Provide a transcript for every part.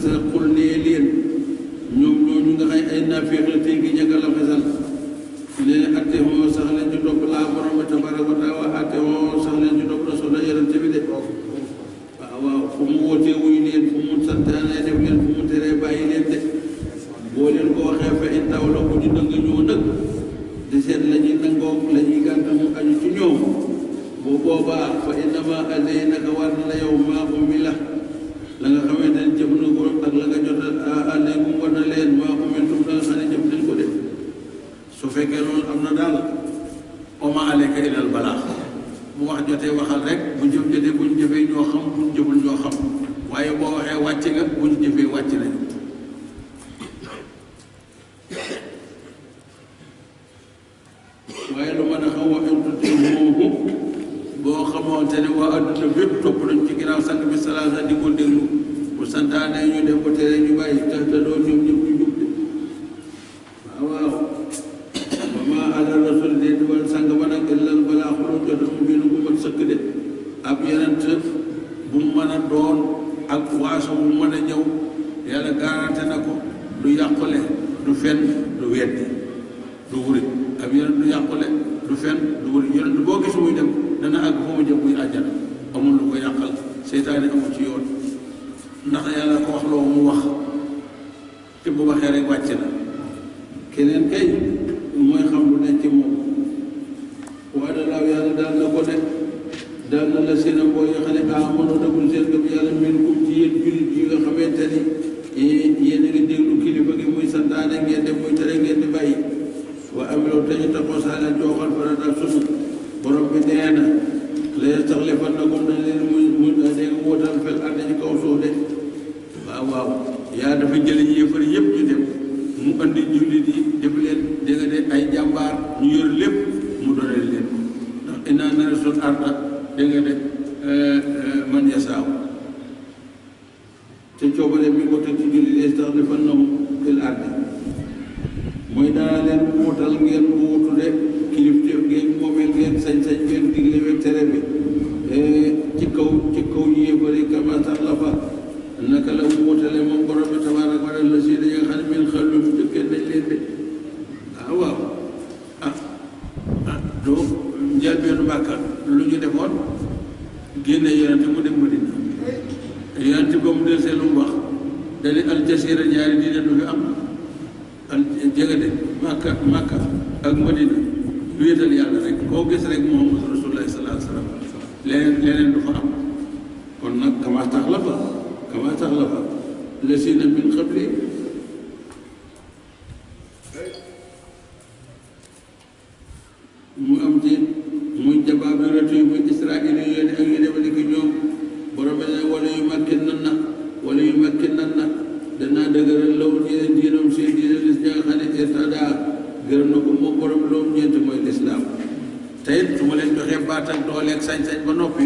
sa xul nee leen ñoom ñooñu nga xay ay naafeex la tey ngi ñàkk a la fesal leen atte moo sax leen ci topp laa borom bi tabaraka wa taala atte moo sax leen ci topp rasul yonent bi de waaw fu mu wootee wuyu leen fu mu santaane def leen fu mu teree bàyyi leen de boo leen ko waxee fa in taw la ko ñu dëng ñoo nag di seet la ñuy nangoo la ñuy gànt mu aju ci ñoom bu boobaa fa innama alay naka war na la yow maa ummi la nga xamante ne jëf na ko ak la nga jot a aleykum war na leen maa ummintum la nga xam ne jëf nañ ko de su fekkee loolu am na daal oma aleyka ilal balaax bu wax jotee waxal rek bu jëf jotee buñ jëfee ñoo xam buñ jëful ñoo xam waaye boo waxee wàcc nga buñ jëfee wàcc nañ waaye lu mën a xaw a intuti moomu boo xamante ne waa adduna bépp topp nañ ci ginnaaw sang bi salaasa di ko déglu bu santaane ñu def ko tere ñu bàyyi tax te doo ñoom ñëpp ñu jub de waaw ba ma ala rasul de diwal sang ba nag illal balaa xulu jot mu biinu bu mat sëkk de ab yenent bu mu mën a doon ak waaso bu mën a ñëw yàlla garanté na ko du yàqule du fen du weddi du wurit ab yenent du yàqule du fen du wurit yenent boo gis muy dem dana àgg fa mu jëm muy àjjana amul lu ko yàqal seytaane amul ci yoon ndax yàlla ko wax loo mu wax te bu waxee rek wàcc na keneen kay mooy xam lu nekk ci moom waaye dalaaw yàlla daal na ko de daal na la seen boo yoo xam ne amono dagul seen gëm yàlla min kum ci yéen jullit yi nga xamante ni yéen a ngi déglu kilifa gi muy santaane ngeen def muy tere ngeen di bàyyi wa amiloo te ñu taxoo saa leen jooxal farata ak sunna borom bi nee na la yastaxlifannakum dañ leen muy dégg wóotal fel ànd ci kaw suuf de waaw yaa dafa jële yéefar yëpp ñu dem mu andi jullit yi def leen dégg de ay jàmbaar ñu yor lépp mu doneel leen ndax innaa narisul arda dégg de man yasaaw te coobare bi ko teg ci jullit yi yastaxlifannahum fil ardi mooy dana leen wóotal ngeen wuutu de kilifteef ngeen moomeel ngeen sañ-sañ ngeen digle weeg tere bi ci kaw yéefari kama taxlafa naka la wóotale moom borom bi tabaaraka wa taala la si dañu xam ne min xallu dëkkee nañ leen de waaw doo njëlbeenu Màkka lu ñu defoon génne yonente mu dem Madina yonente ba mu del see lu mu wax dali aljasiira ñaari diine du fi am al jege de Màkka ak Madina wéetal yàlla rek koo gis rek Muhammad Rasulullah sallallahu alayhi wa sallam leneen du fa am kon nag kama taxlafa lasina min qabli mu am ci muy jabaabiratu yi muy israil yi ak yu demee ni ñoom borom bi ne wala yu makkin nan na danaa dëgëral law ñeneen diinam seen diina lis ña nga xam ne irtada gërëm na ko moom borom loolu ñeent mooy lislaam te it su ma leen joxee baat ak doole ak sañ-sañ ba noppi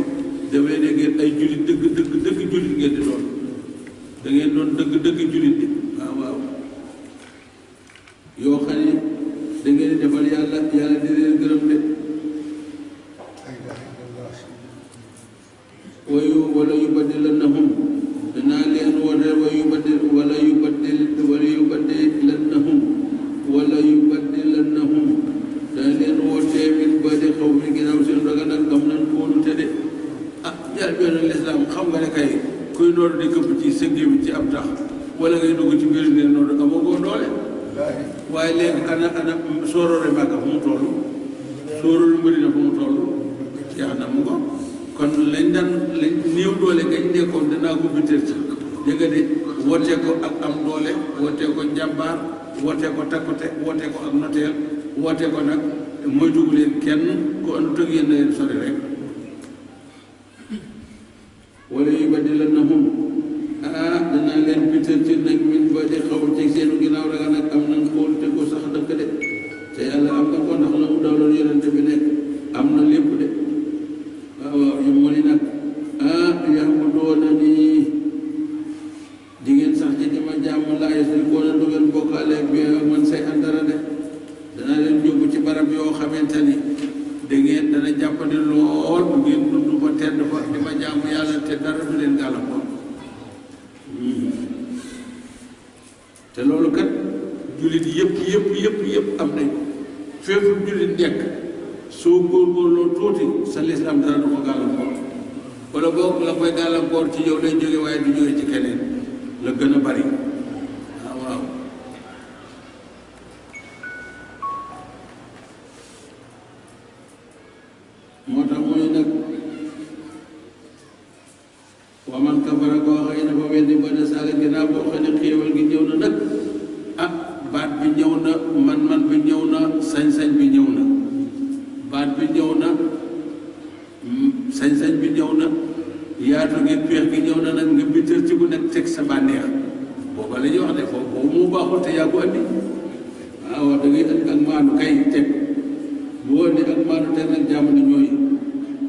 daf leen ngeen ay jullit dëgg jullit ngeen di doon da ngeen doon dëgg jullit bi waaw yoo xam ne da ngeen di defal yàlla di leen gërëm de wala yubaddilannahum danaa leen wone wala yubaddilannahum dana leen wootee min ba'di xawfihim ginnaaw seen ragal nag am nañ kóolute de jaar benn lislaam xam nga ne kay kuy noodu di këpp ci sa gémmiñ ci ab tax wala ngay dugg ci biir ne noodu amagoo doole waaye léegi ana sooroore Màkka fu mu toll sooroore Madina fu mu toll jeex na mu ko kon lañ néew doole gañ nekkoon danaa ko biteel ci dégg nga de wootee ko ak am doole wootee ko njàmbaar wootee ko takkute wootee ko ak noteel wootee ko nag moytu leen kenn ku àndut ak yéen leen sori rek wala yubaddilannahum danaa leen biteel ci nag min ba'di xawfihim ci seenu ginnaaw ragal nag am nañ xool te ko sax dëkk de te yàlla am na ko ndax la mu dawloon yonente bi nekk am na lépp de waaw yu mu ni nag ya'buduunani di ngeen sax ci di ma jàmm laa yushrikuuna du ngeen bokkaale bi man say andara de danaa leen yóbbu ci barab yoo xamante ni da ngeen dana jàppandi lool bu ngeen dund fa tedd fa di ma jàmm yàlla te dara du leen gàllankoor te loolu kat jullit yëpp am nañ fépp jullit nekk soo góorgóorloo tuuti sa lislaam dara du ko gàllankoor wala boog la koy gàllankoor ci yow lay jóge waaye du jóge ci keneen la gën a bari waaw moo tax mooy nag wa man kafara koo xëy na fa weddi ba ne saaga ginnaaw boo xam ne xéewal gi ñëw na nag baat bi ñëw na man bi ñëw na sañ-sañ bi ñëw na baat bi ñëw na sañ-sañ bi ñëw na yaatu gi peex gi ñëw na nag nga bittër ci bu nekk teg sa bànneex booba la ñuy wax ne foofu boobu mu baaxul te yaa ko andi waaw da ngay andi ak maanu kay teg bu andi ak maanu teg nag jàmm na ñooy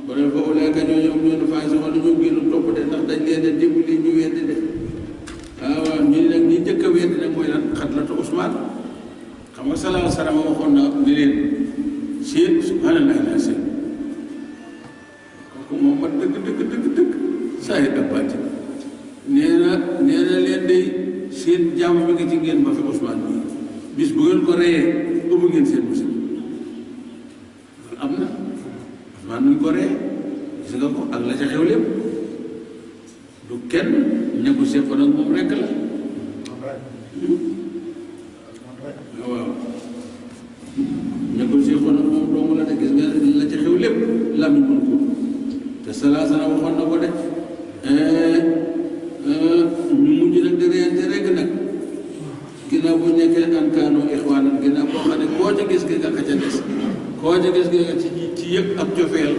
ba def fa ulayka ñooñu am ñoo ne fay si wala ñoo génn topp de ndax dañ leen a dimbali ñu weddi de waaw ñu ne nag ñi njëkk a weddi nag mooy lan xatlatu Usmaan xam nga salaa salaam waxoon na ni leen seen subhanallah la seen kooku moom mat dëgg saa yi ëppaati nee na leen day seen jàmm mi ngi ci ngeen ba fi Usmaan bi bis bu ngeen ko reyee ëpp ngeen seen musib loolu am na Usmaan nuñ ko reyee gis nga ko ak la ca xew lépp du kenn ñagu seet ko nag moom rekk la waaw ñagu seet ko nag moom doomu la de gis nga la ca xew lépp lami mun ko te salaa sana waxoon na ko de ñu mujj nag di reyante rekk nag ginnaaw bu nekkee an kaanoo ixwaanan ginnaaw boo xam ne koo ca gis nga ka ca des koo ca gis nga ci yëg ak cofeel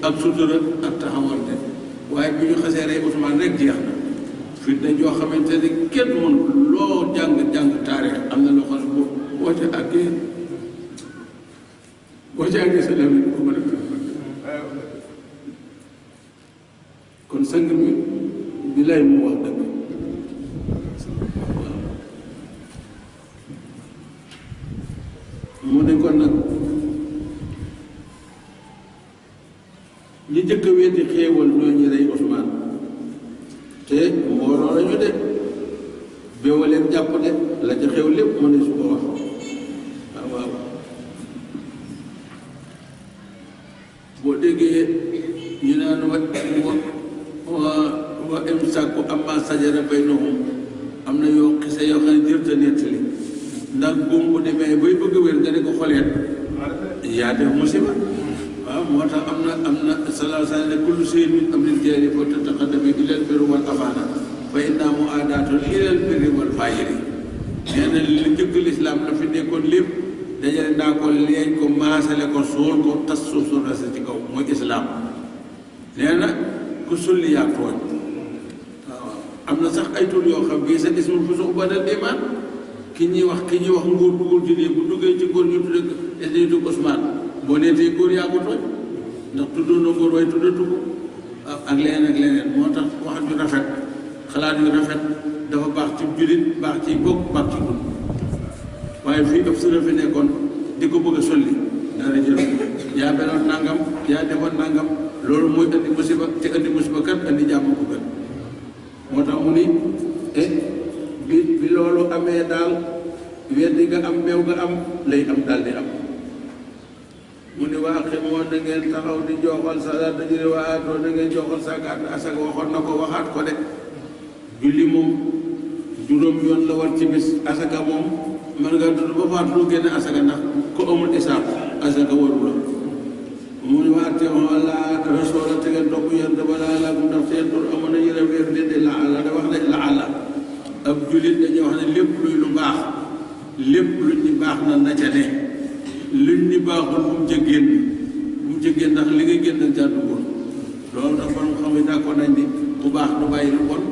ak sutura ak taxawante waaye bi ñu xasee rey Usmaan rek jeex na fitna joo xamante ni kenn mën loo jàng taarix am na loo xam ne boo ca àggee sa lami ko mën a kon sang bi lay mu wax dëgg mu ne kon nag ñi jëkk a weddi xéewal ñoo ñu rey Usmaan te mbooloo lañu de béwaleen jàpp de la ca xew lépp mën ne su ko wax waaw boo déggee ñu naan wa imsaaku amma sajara baynahum am na yoo xise yoo xam ne jërta nettali ndax góom bu demee bay bëgg a wér nga ne ko xoleet yaa def musiba waaw moo tax am na sallallahu alayhi wa sallam ne kullu shay'in min amril jaari fa tataqaddami ilal birri wal amaana fa innahaa mu'aadaatun ilal birri wal fajri nee na li njëkk lislaam la fi nekkoon lépp dajale naa ko leeñ ko maasale ko suul ko tas suuf su rase ci kaw mooy islaam nee na ku sulli yaa tooñ waaw am na sax ay tur yoo xam bii sa ismul fusuuq ba'dal iimaan ki ñuy wax ngóor duggul ci lii bu duggee ci góor ñu tudde Usmaan boo nee tey góor yaa ko tooñ ndax tuddoon na góor waaye tuddatu ko ak leneen moo tax wax ju rafet xalaat yu rafet dafa baax ci jullit baax ci bokk baax ci gun waaye fii ëpp su fi nekkoon di ko bëgg a solli dara jël yaa beloon nangam yaa defoon nangam loolu mooy andi musiba te andi musiba kat andi jàmm ko gën moo tax mu ni bi loolu amee daal weddi nga am beew nga am lay am daal di am mu ni waa ximoo na ngeen taxaw di joxal salaat dañu ne waa aatoo na ngeen joxal sakaat asaka waxoon na ko waxaat ko de julli moom juróom yoon la war ci bis asaka moom mën nga dund ba faatu génne asaka ndax ko amul isaab asaka waru la mu ni waa teewoo Allah rasoola te ngeen topp yéen dama laa la ndax seen tur amoon na yëre weer de la àlla da wax nañ la àlla ab jullit dañuy wax ne lépp luy lu baax lépp luñ ni baax na ca ne luñ ni baaxul bu mu ca génn ndax li nga génn dañ caa duggoon loolu nag borom xam ne d'accord nañ ni bu baax du bàyyi lu bon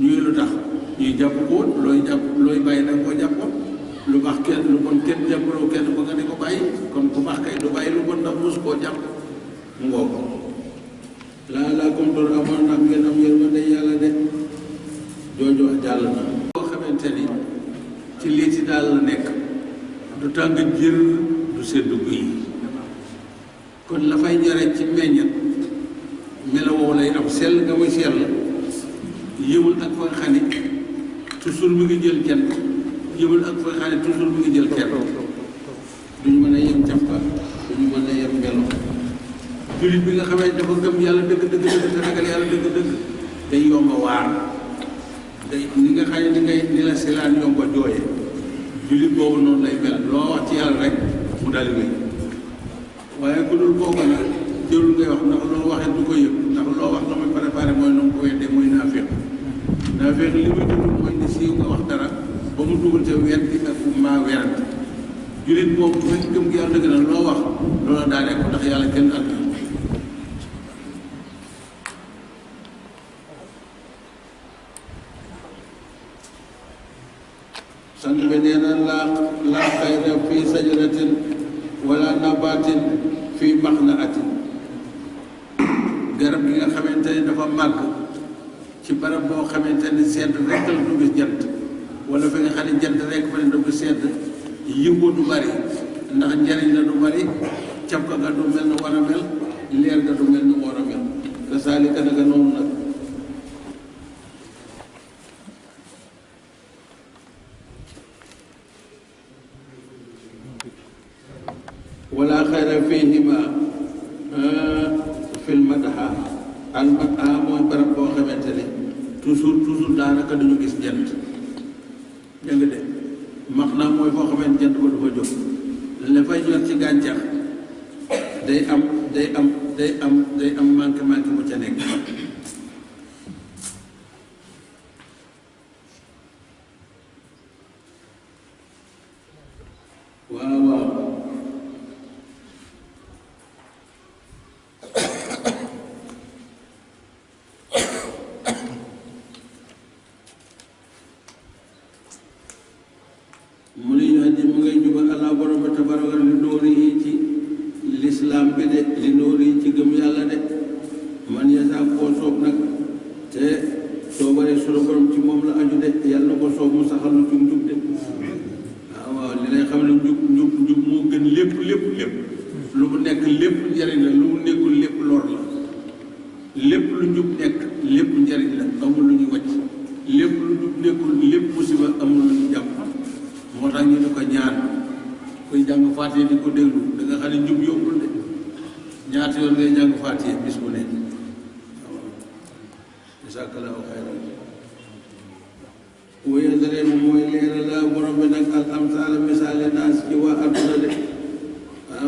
ñuy lu tax ñuy jàpp ko woon looy bàyyi nag koo jàppoon lu baax kenn lu bon kenn jàppaloo kenn ba nga di ko bàyyi kon bu baax kay du bàyyi lu bon ndax mosu koo jàpp mu ngoo ko laa comme toon amoon ndax ngeen am yërmande yàlla de jooju wax jàll na boo xamante ni ci lii ci daal la nekk du tàng jër du seddu guy kon la fay ñore ci meññat melawoo lay am sell nga muy sell yëmul ak fa nga xam ni toujours mu ngi jël jant jëmal ak fa xam ne toujours mu ngi jël kenn duñu mën a yem cafka duñu mën a yem melo jullit bi nga xamee dafa gëm yàlla dëgg dëgg dëgg te ragal yàlla dëgg dëgg day yomba waar day ni nga xam ne ni la silaan yomba jooye jullit boobu noonu lay mel loo wax ci yàlla rek mu dal wéy waaye ku dul kooku nag jërul ngay wax ndax loo waxee du ko yëg ndax loo wax la muy préparé mooy nu mu ko weddee mooy naafeq li muy dund mooy ni siiw nga wax dara ba mu dugal ca weddi ak maa werante jullit moom bu fekk gëm gi yàlla dëgg na loo wax loola daanee ko ndax yàlla kenn ak sang bi nee na laa xayra fii sajaratin wala nabatin fii maxnaatin garab gi nga xamante ne dafa màgg ci barab boo xamante ne sedd rek la du gis jant wala fi nga xam ne jant rek fa ne du gis sedd yëngu du bari ndax njariñ la du bari cafka ga du mel na war a mel leer ga du mel na war a mel te saalika naka noonu nag wala xayra fihima fil madha al madha mooy barab boo xamante ne toujours daanaka duñu gis jant dégg nga de max naa mooy foo xamante jant ba du fa jóg la fay ñor ci gàncax day am manqué mu ca nekk waaw mu ne ñu andi mu ngay jubal allah borom bi tabaraka li nóori yi ci lislaam bi de li nóori yi ci gëm yàlla de man yasaa koo soob nag te soobare sunu borom ci moom la aju de yàlla na ko soob mu saxal lu ci njub de waaw li lay xam ne njub moo gën lépp lu mu nekk lépp njariñ la lu mu nekkul lépp lor la lépp lu njub nekk lépp njariñ la amul lu ñu wàcc lépp lu njub nekkul lépp musiba amul lu ñu jàpp moo tax ñu ne ko ñaan kuy jàng Faatiha di ko déglu da nga xam ne njub yombul de ñaata yoon ngay jàng Faatiha bis bu ne waaw jazaakallaahu xayran wéya daree mooy leeral la borom bi nag al amsaala misaale naas ci waa adduna de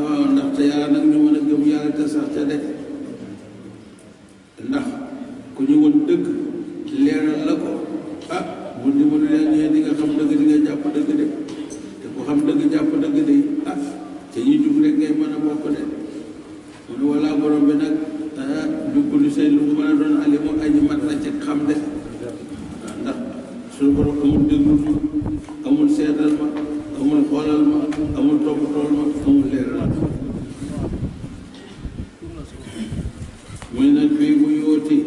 waaw ndaxte yàlla nag ñu mën a gëm yàlla te sax ca de ndax ku ñu woon dëgg leeral la ko bu dimbali leen ñëwee di nga xam dëgg di nga jàpp dëgg de te ku xam dëgg jàpp dëgg de te ñu jub rek ngay mën a bokk de mu ne walla borom bi nag jukkuli say lu mën a doon alimu aji mat la ci xam de waaw ndax suñu borom amul déglu amul seetal ma amul xoolal ma amul toppatool ma amul leeral muy nag fii bu yooti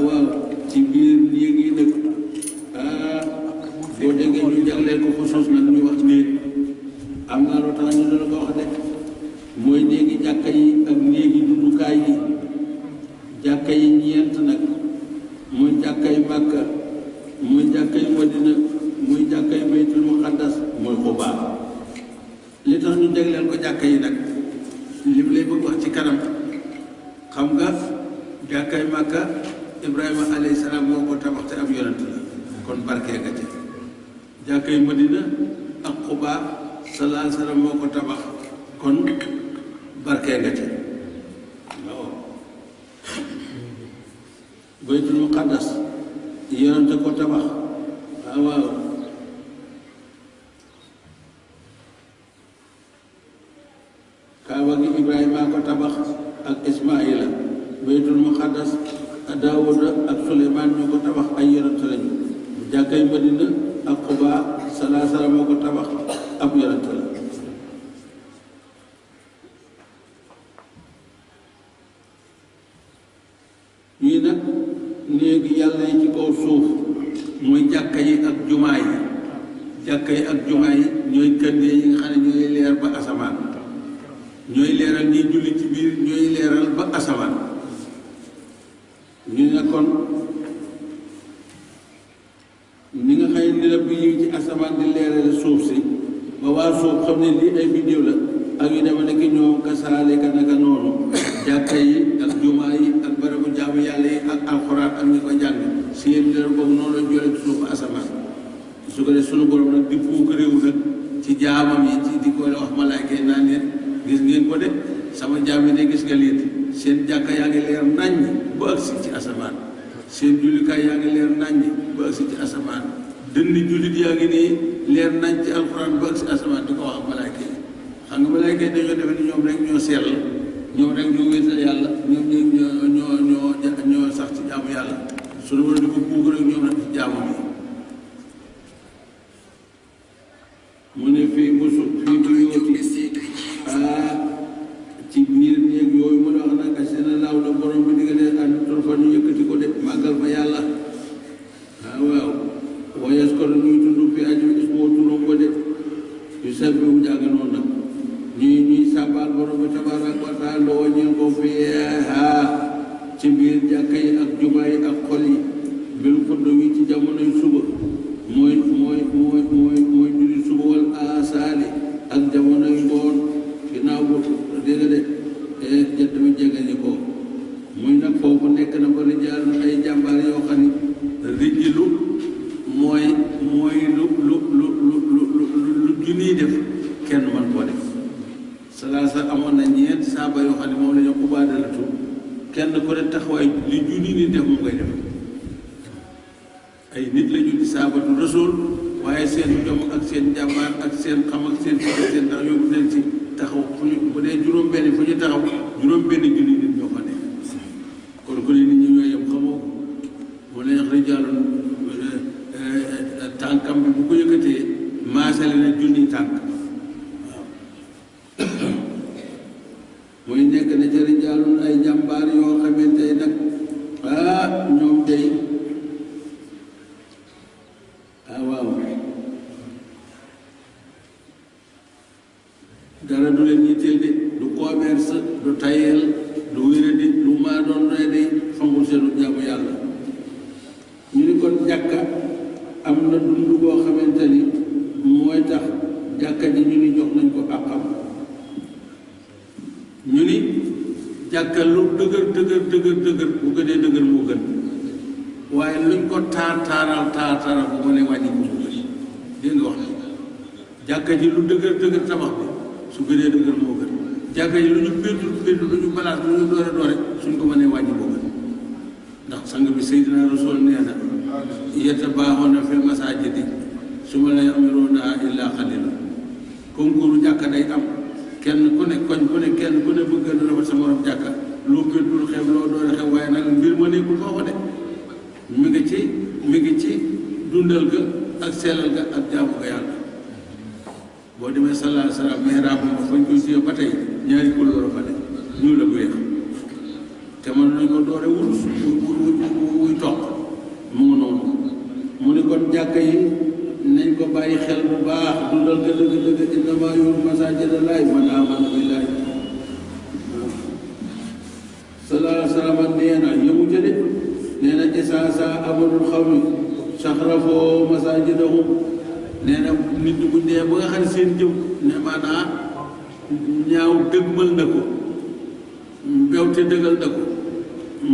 waaw ci biir néeg yi nag boo déggee ñu jagleel ko xusuus nag ñu wax néeg am na lu tax ñu doon ko wax de mooy néegi jàkka yi ak néegi dundukaay yi jàkka yi ñeent nag muy jàkkay Màkka muy jàkkay Madina muy jàkkay Baytul Muqaddas muy Xubaa li tax ñu jagleel ko jàkka yi nag li mu lay bëgg wax ci kanam xam nga jàkkay Màkka Ibrahima alayhi salaam moo ko tabax te ab yonent la kon barkee nga ci jàkkay Madina ak Xubaa sallallahu alayhi salaam moo ko tabax kon barkee nga ci waaw Baytul Muqaddas yonent ko tabax waaw Kaaba gi Ibrahima ko tabax ak Ismaila Baytul Muqaddas Daawuda ak Suleymaan ñoo ko tabax ay yonent lañu jàkkay Madina ak Xubaa salaa salaam moo ko tabax ab yonent la ñii nag néegi yàlla yi ci kaw suuf mooy jàkka yi ak jumaa yi jàkka yi ak jumaa yi ñooy këndee yi nga xam ne ñooy leer ba asamaan ñooy leeral ñi julli ci biir ñooy leeral ba asamaan ñu ne kon ni nga xëy ni la bi ci asamaan di leerale suuf si ba waa suuf xam ne lii ay biddiw la ak yu deme nekk ñoom kasaale ka naka noonu jàkka yi ak jumaa yi ak barabu jaamu yàlla yi ak alxuraan ak ñi ko jàng seen leer boobu noonu la jole ci suufu asamaan su ko def sunu borom nag di puuk réew nag ci jaamam yi ci di ko wax malaayka yi naan leen gis ngeen ko de sama jaam yi de gis nga leen seen jàkka yaa ngi leer naññ ba agsi ci asamaan seen jullikaay yaa ngi leer naññ ba agsi ci asamaan dënn jullit yaa ngi nii leer nañ ci alxuraan ba agsi asamaan di ko wax malaayka yi xam nga malaayka yi dañoo defe ni ñoom rek ñoo sell ñoom rek ñoo wéetal yàlla ñoom ñoo sax ci jaamu yàlla suñu war a di ko puuk rek ñoom nag ci jaamam yi mu ne fii busu fii bu yooti ci biir néeg yooyu mu ne wax nag asina laaw la borom bi diggante an turfa ñu yëkkati ko de màggal fa yàlla waaw woyes ko ñuy tudd fi aju ismoo turam ko de yu sel bi mu jàng noonu nag ñuy sàbbaal borom bi tabaaraka wa taala waññeel ko fi ci biir jàkka yi ak jumaa yi ak xol yi bil xuddu wi ci jamonoy suba mooy julli suba wal asaali ak jamonoy ngoon ginnaaw bu dégg de jant bi jege ni ko muy nag foofu nekk na ba rijaal ay jàmbaar yoo xam ni rijlu mooy lu junniy def kenn man koo def salaasa amoon na ñeent saaba yoo xam ne moom la ñu ubaadalatu kenn ku ne taxawaay li junni ni def moom ngay def ay nit la ñu di saabatu rasul waaye seen jom ak seen jàmbaar ak seen xam ak seen seen ndax yóbbu leen ci taxaw fu ñu bu dee juróom-benn fu ñu taxaw juróom-benn junni nit ñoo fa nekk kon ku ne nit ñi ñooy yem xamoo mu neex rijaalun tànkam bi bu ko yëkkatee maasale na junni tànk waaw muy nekk na ca rijaalun ay jàmbaar yoo xamante nag ñoom tey waaw dara du leen yitteel de du commerce du tayel du wéradi lu maa doon doy de fangul seenu jaamu yàlla ñu ni kon jàkka am na dund boo xamante ni mooy tax jàkka ji ñu ni jox nañ ko àqam ñu ni jàkka lu dëgër bu gënee dëgër moo gën waaye luñ ko taaral bu ma ne wàññi ko mu gën dégg nga wax na jàkka ji lu dëgër tabax bi su gënee dëgër moo gën jàkka ji lu ñu péntu lu ñu balaas lu ñu doore suñ ko mënee wàññi moo gën ndax sang bi Seydina Rasul nee na yatabaaxoona fil masaajidi summa laa ya'muruuna illaa qaliila concours jàkka day am kenn ku ne koñ ku ne kenn ku ne bëgg na rafet sa morom jàkka loo péntul xew loo doore xew waaye nag mbir ma nekkul foofu de mi ngi ci dundal ga ak sellal ga ak jaamu ga yàlla boo demee sallallahu alayhi wa sallam mihrab ma fañ koy siyee ba tey ñaari couleur fa ne ñuul la bu weex te mën nañ ko doore wurus wuy toq mu ngi noonu mu ni kon jàkka yi nañ ko bàyyi xel bu baax dundal ga dëgg innamaa ya'muru masaajida llaahi man aamana billaahi sallallahu alayhi wa sallam nee na yëmu jëde nee na isaasa amalul xawmi saxrafoo masaajidahum nee na nit ñi buñ dee ba nga xam ne seen jëw ne maanaa ñaaw dëgmal na ko mbewte dëggal na ko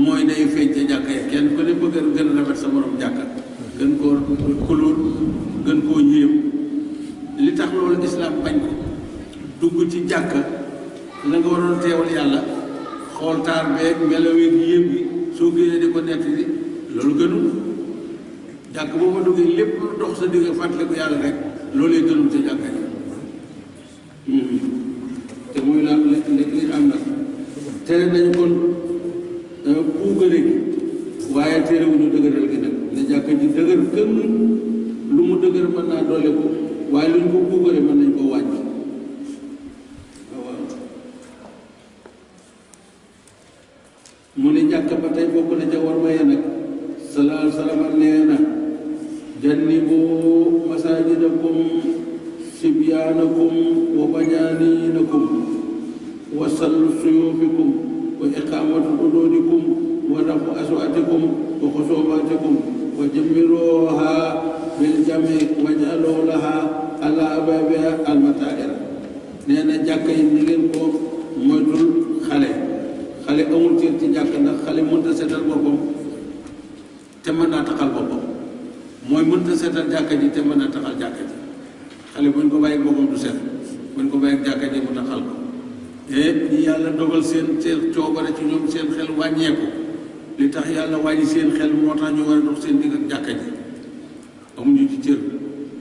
mooy day feeñ ca jàkka yi kenn ku ne bëgg gën a rafet sa morom jàkka gën koo kulóor gën koo yéem li tax loolu islam bañ ko dugg ci jàkka la nga waroon teewal yàlla xool taar beeg melowee gi yéem gi soo génnee di ko nett di loolu gënul jàkk boo fa duggee lépp lu dox sa digg fàttaliku yàlla rek loolee gënul ca jàkka yi te muy la li am nag tere nañ kon puugare gi waaye terewuñu dëgëral gi nag ne jàkka ji dëgër gën lu mu dëgër mën naa doole ko waaye lu ñu ko puugare mën nañ koo wàññi mu ne jàkk ba tey bokk na ca war maye nag sallallahu alayhi wa sallam nee na jannibu masajidakum sibyaanakum wa bajaaniinakum wa sallu suyuufikum wa iqaamatu xuduudikum wa rafu aswaatikum wa xusuumaatikum wa jammiruuha بالجمع واجعلوا لها على أبوابها المتائر نينا جاكا يندين كو مويتول خالي خالي أمول تير تي جاكا ndax خالي mënta sétal boppam te mën naa taxal boppam mooy mënta sétal jàkka ji te mën naa taxal jàkka ji xale buñ ko bàyyi boppam du set buñ ko bàyyi jàkka ji mu taxal ko et yàlla dogal seen coobare ci ñoom seen xel wàññeeku li tax yàlla wàññi seen xel moo tax ñu war a dox seen digg ak jàkka ji amuñu ci cër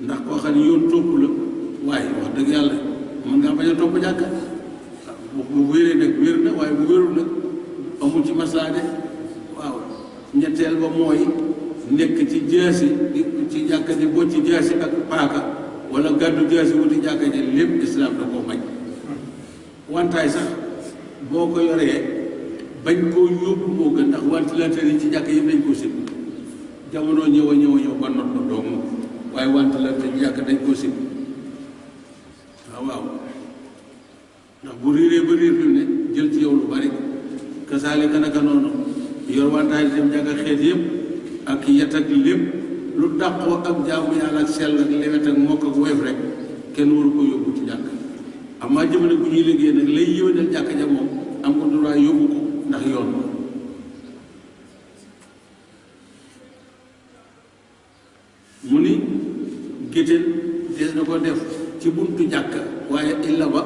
ndax koo xam ne yoon topp la waaye wax dëgg yàlla mën ngaa bañ a topp jàkka bu wéree nag wér na waaye bu wérul nag amul ci maslaade waaw ñetteel ba mooy nekk ci jaasi ci jàkka ji boo ci jaasi ak paaka wala gàddu jaasi wuti jàkka ji lépp islam da koo bañ wantaay sax boo ko yoree bañ koo yóbbu moo gën ndax ventilateur yi ci jàkka yëpp dañ koo sib jamono ñëw a ñëw ba not ko doom waaye ventilateur ci jàkka dañ koo sib waaw ndax bu riiree ba riir fi ne jël ci yow lu bari kasaale ka naka noonu yor wantaay dem jàkka xeet yëpp ak yet ak lépp lu dàqoo ak jaamu yàlla ak sell ak lewet ak mokk ak woyof rek kenn waru ko yóbbu ci jàkk amaa jamono bu ñuy liggéey nag lay yéwénal jàkk ja moom am ko droit yóbbu ko ndax yoon ko mu ni géttéen des na ko def ci buntu jàkk waaye illa ba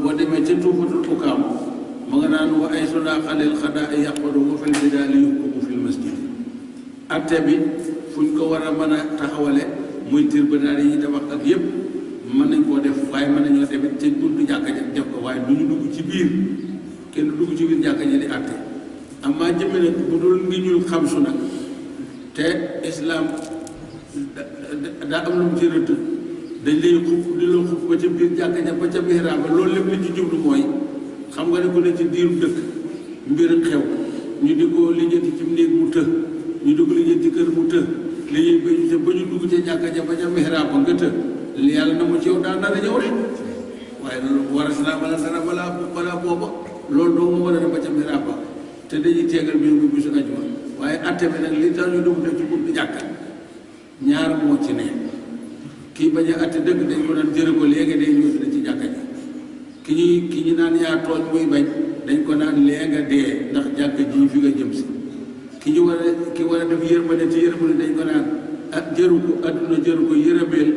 boo demee ca tuufatul ukaam ma nga naan wa ay suna xalil xadaa ay yàqodo wa fil bidaali yuhkumu fil masjid atte bi fuñ ko war a mën a taxawale muy tribunal yi tabax ak yépp mën nañ koo def waaye mën nañoo tamit ca buntu jàkka ja def ko waaye du ñu dugg ci biir kenn dugg ci biir jàkka ji di atte amaa jëme nag bu dul ngi ñul xam su nag te islam daa am lu mu ci rëdd dañ lay xub di la xub ba ca biir jàkka ja ba ca mihraab ba loolu lépp li ci jublu mooy xam nga ne ku ne ci diiru dëkk mbir ak xew ñu di ko lijjanti ci néeg mu të ñu di ko lijjanti kër mu të lijjanti ba ñu dugg ca jàkka ja ba ca mihraab ba nga të li yàlla na mu ci yow daan dana ñëw rek waaye loolu war a naa bala dara balaa booba loolu doo mu war a dem ba ca mihraab ba te dañuy teegal mbir bu bisu ajuma waaye atte bi nag li tax ñu dugg ci buntu jàkka ñaar moo ci ne kii bañ a atte dëgg dañ ko daan jëre ko léegi day ñëw dina ci jàkka ji ki ñu naan yaa tooñ muy bañ dañ ko naan lee nga dee ndax jàkka ji fi nga jëm si ki war a def yërmande ci yërmande dañ ko naan ak jëru ko adduna jëru ko yërëmeel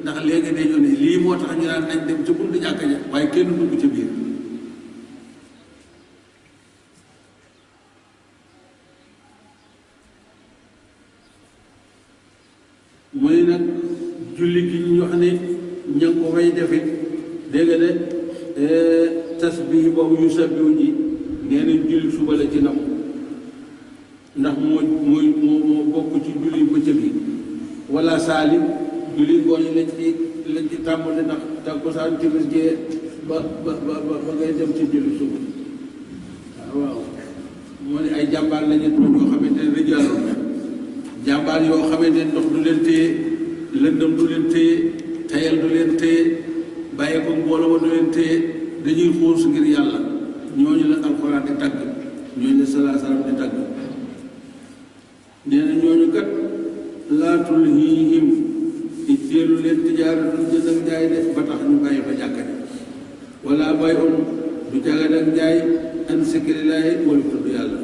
ndax léegi day ñëw ne lii moo tax ñu naan nañ dem ca buntu jàkka ja waaye kenn dugg ca biir mooy nag julli gi ñu wax ne ña ngi ko fay defe dégg nga ne tasbih boobu yu sabbiw ji nee na julli suba la ci nam ndax moo bokk ci julli bëccëg yi wala saalim julli ngooñ lañ ci tàmbali ndax takkusaan timis gee ba ngay dem ci julli suba waaw moo ne ay jàmbaar lañu toog yoo xamante ne rijaalun jàmbaar yoo xamante ne ndox du leen téye lëndëm du leen téye tayal du leen téye bàyyi ko mbooloo ma du leen téye dañuy xuus ngir yàlla ñooñu la alxuraan di tagg ñooñu la salaa salaam di tagg nee na ñooñu kat laa tulhiihim itteelu leen tijaaratun jënd ak njaay de ba tax ñu bàyyi fa jàkka de wala bay'un du jagan ak njaay an zikrillaahi wala tudd yàlla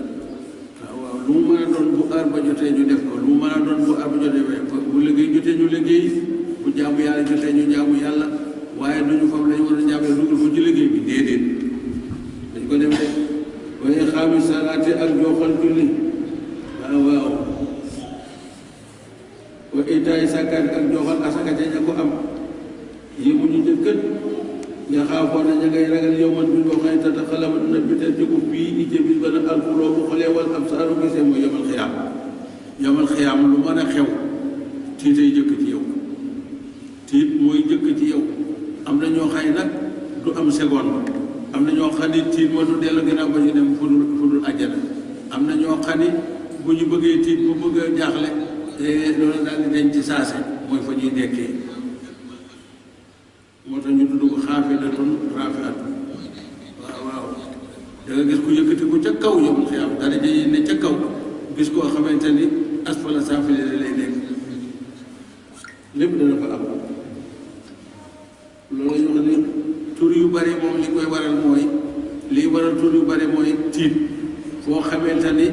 waaw lu mu mën a doon bu heure ba jotee ñu def ko lu mu mën a doon bu heure ba jotee bu liggéey jotee ñu liggéey bu jaamu yàlla jotee ñu jaamu yàlla waaye duñu fam lañu war a jàppale dugal ko ci liggéey bi déedéet dañ ko def de waaye xaami salaati ak joxal julli waaw wa itaay sàkkaat ak joxal asaka ca ña ko am yëmu ñu jëkkët nga xaafoon na ña ngay ragal yow man bi boo xëy tata xalama dina biteel ci ko fii ije bis ba na alxuloo bu xoolee wal am saaru gisee mooy yomal xiyaam lu mën a xew tiitay jëkk ci yow tiit mooy jëkk ci yow am na ñoo xay nag du am seconde am na ñoo xam ni tiit ma du dellu ginnaaw ba ñu dem fu dul àjjana am na ñoo xam ni bu ñu bëggee tiit bu bëgg a jaaxle loolu daal di denc ci saase mooy fa ñuy dekkee moo tax ñu tudd ko xaafilatun raafiatun waaw da nga gis ku yëkkati ko ca kaw yow xiyam dara ji ne ca kaw gis koo xamante ni asfala saafili foo xamante ni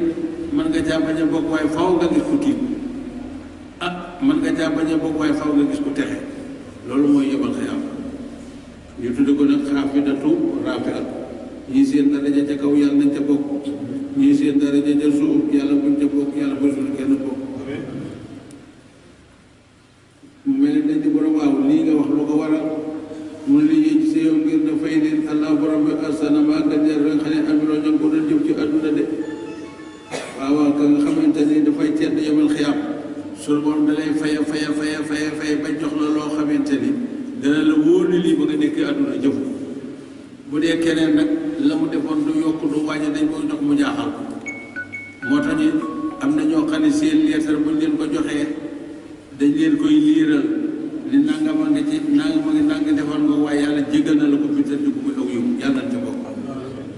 mën nga caa bañ a bokk waaye faw nga gis ku tiit mën nga caa bañ a bokk waaye faw nga gis ku texe loolu mooy yebal xiyaam ñu tudde ko nag xaafidatu raafiat ñii seen daraja ca kaw yàlla nañ ca bokk ñii seen daraja ca suuf yàlla buñ ca bokk yàlla buñ suñu kenn bokk mu mel ni dañ di borom waaw lii nga wax lu ko waral mun li yéen ci yow ngir na fay leen allah borom bi asana maa nga jar nga xam ne amiloo ñoo ko doon jëf ci àdduna de waaw ka nga xamante ni dafay tedd yemal xiyaam suñu borom da lay fay ba jox la loo xamante ni dana la wóor ni lii ba nga nekkee àdduna jëfu bu dee keneen nag la mu defoon du yokk du wàññi dañ koy jox mu jaaxal moo tax ni am na ñoo xam ne seen leetar buñ leen ko joxee dañ leen koy liiral ni nangama nga ci nanga defoon nga waaye yàlla jéggal na la ko bital di ko muy aw yiw yàlla na ci bokk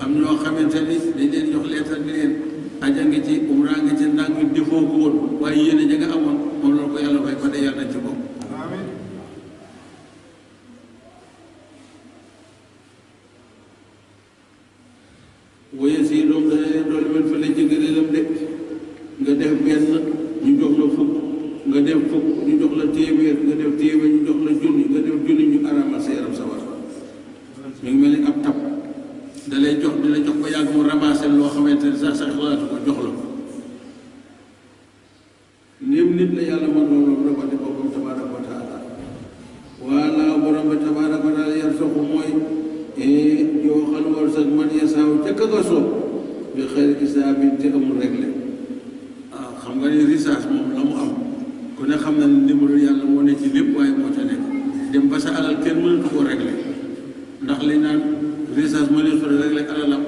am ñoo xamante ni dañ leen jox leetar ni leen aja nga ci umra nga ci ndàng defoo ko woon waaye yéene ja nga amoon moom la ko yàlla fay ba de yàlla na ci bokk woye si doom dana leen doole mel fa la jëngëneelam de nga def benn ñu jox la fukk nga def fukk ñu jox la téeméer nga def téeméer ñu jox la junni nga def junni ñu araamal sa yaram sawar mi ngi mel ni ab tab da lay jox di la jox ba yàgg mu ramassé loo xamante ne sax xalaatu ko jox la ko néem nit la yàlla man loolu dafa di boppam tabaraka wa taala wala borom bi tabaraka wa taala yar soxu mooy jooxal wërsëg man yasaaw ca ka nga soob bi xëy isaabin te amul réglé xam nga ni risaas moom la mu am ku ne xam na ne ndimbalu yàlla moo ne ci lépp waaye moo ca nekk dem ba sa alal kenn mënatu koo réglé ndax li naan risaas ma leen fa réglé alalam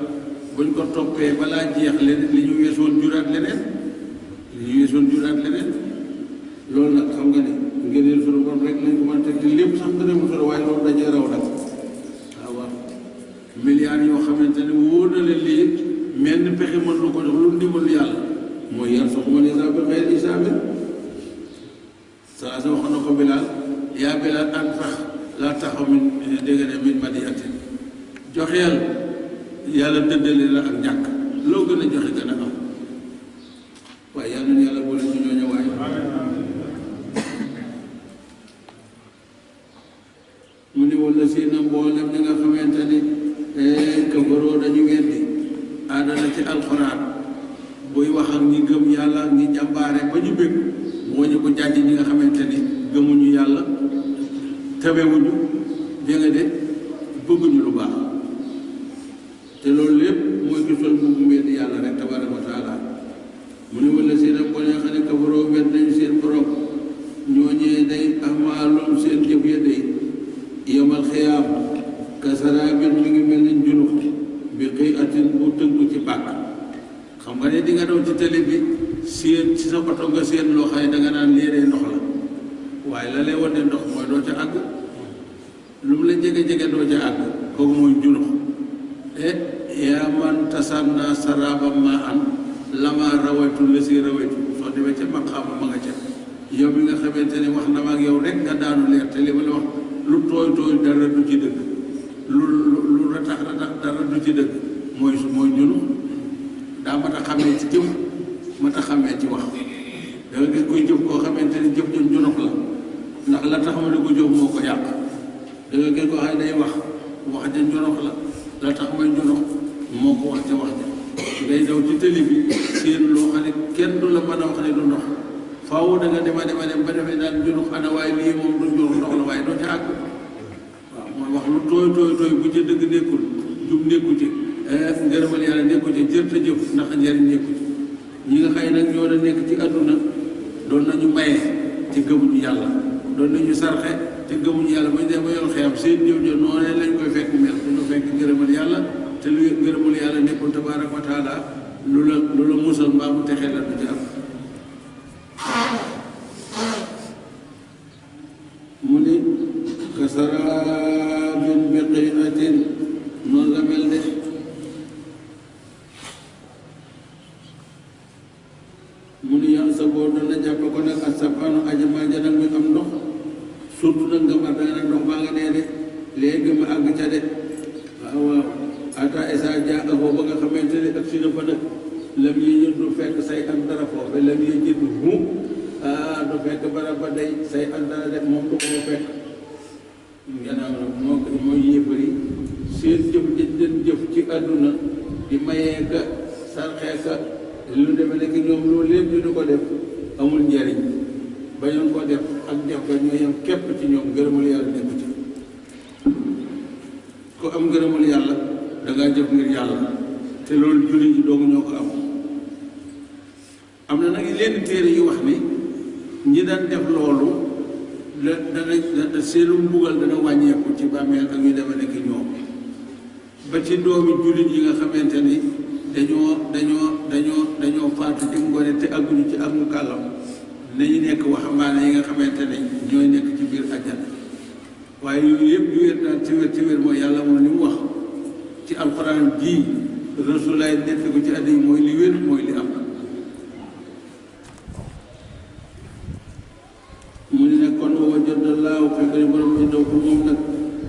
buñ ko toppee balaa jeex leneen li ñu weesoon juraat leneen loolu nag xam nga ni ngëneel sunu borom rek lañ ko mën a teg te lépp sax dana mu solo waaye loolu dajee raw nag waaw milliards yoo xamante ne wóor na leen lii mel ni pexe mën lu ko jox lu ndimbalu yàlla mooy yar soxu man yasa bi xëy isaabi saa sa wax na ko Bilaal yaa Bilaal an fax laa taxaw min dégg ne min madiyatin joxeel yàlla dëddale la ak ñàkk loo gën a joxe gën a am waaye yàlla na yàlla boole ci ñooñu waaye mu ni wala si na mboolem ñi nga xamante ni kafaroo dañu weddi aadana ci alxuraan buy wax ak ñi gëm yàlla ñi jàmbaare ba ñu bëgg moo ñu ko jàjj ñi nga xamante ni gëmuñu yàlla tawewuñu dégg nga de bëgguñu lu baax te loolu lépp mooy gisal bu weddi yàlla rek tabaraka wa taala mu ne wala si na boo xam ne kafaroo wedd nañu seen borom ñooñee day amaalum seen jëf ya day yomal xiyaam kasaraabin mi ngi mel ni njunux bi xëy atin bu tënku ci pàkk xam nga ne di nga daw ci télé bi seen ci sa oto nga seen loo xam ne danga naan léeree ndox la waaye la lay wan ne ndox mooy doo ca àgg lu mu la jege-jege doo ca àgg kooku mooy njunux yaa man tasanna saraba ma an lama rawaytu la si rawaytu soo demee ca maqaama ma nga ca yow mi nga xamante ne wax na ma ak yow rek nga daanu leer te li ma la wax lu tooy tooy dara du ci dëgg lu ratax dara du ci dëgg mooy njunux daa mat a xamee ci jëf mat a xamee ci wax da nga gis koy jëf koo xamante ne jëf jën njunux la ndax la tax ma ne ko jëf moo ko yàq da nga gis koo xam ne day wax ja njunux la tax may njunux moo ko wax ca wax ja ngay daw ci télé bi seen loo xam ne kenn du la mën a wax ne du ndox faaw da nga dem ba defee daal njunux ana waaye lii moom du njunux ndox la waaye doo ca àgg waaw mooy wax lu tooy bu ca dëgg nekkul jub nekku ci ngërëmal yàlla nekku ci jërta jëf ndax njëriñ nekku ci ñi nga xëy nag ñoo da nekk ci àdduna doon nañu maye te gëmuñu yàlla doon nañu sarxe te gëmuñu yàlla ba ñu dem ba yoon xeyam seen jëf ja noonee lañ koy fekk mel du fekk ngërëmal yàlla te lu ngërëmal yàlla nekkul tabaaraka wa taala lu la musal mbaa mu texee la du ci am mu ni kasaraabin biqi'atin noonu la mel de mu ni yaa sa boo doon na jàpp ko nag ak safaanu ajamaa ja nag muy am ndox surtout nag nga mar danga nag ndox baa nga nee de léegi ma àgg ca de waaw ata esa jaa ba nga xamante ne ak si na fa nag lam yëjit du fekk say am dara foofu lam yëjit hu du fekk barab ba day say am dara def moom du ko fekk gannaaw nag mooy yéefari seen jëf jën jëf ci àdduna di mayee ka sarxee ka lu deme nekk ñoom loolu lépp ñu du ko def amul njariñ bañoon ko def ak def ba ñoo yem képp ci ñoom ngërëmul yàlla nekk ci ku am ngërëmul yàlla dangaa jëf ngir yàlla te loolu jullit yi doogu ñoo ko am na nag leen téere yu wax ni ñi daan def loolu dana seenu mbugal dana wàññeeku ci bàmmeel ak yu deme nekk ñoom ba ci doomi jullit yi nga xamante ni dañoo faatu ci ngone te agguñu ci ak mu kàllam nañu nekk waxambaane yi nga xamante ne ñooy nekk ci biir àjjana waaye yooyu yëpp yu wér daal ci wér mooy yàlla moom li mu wax ci alxuraan ji rasulaay nett ko ci àddi yi mooy li wér mooy li am mu ne nag kon wa jotallaahu fekk ne borom bi ndaw ko moom nag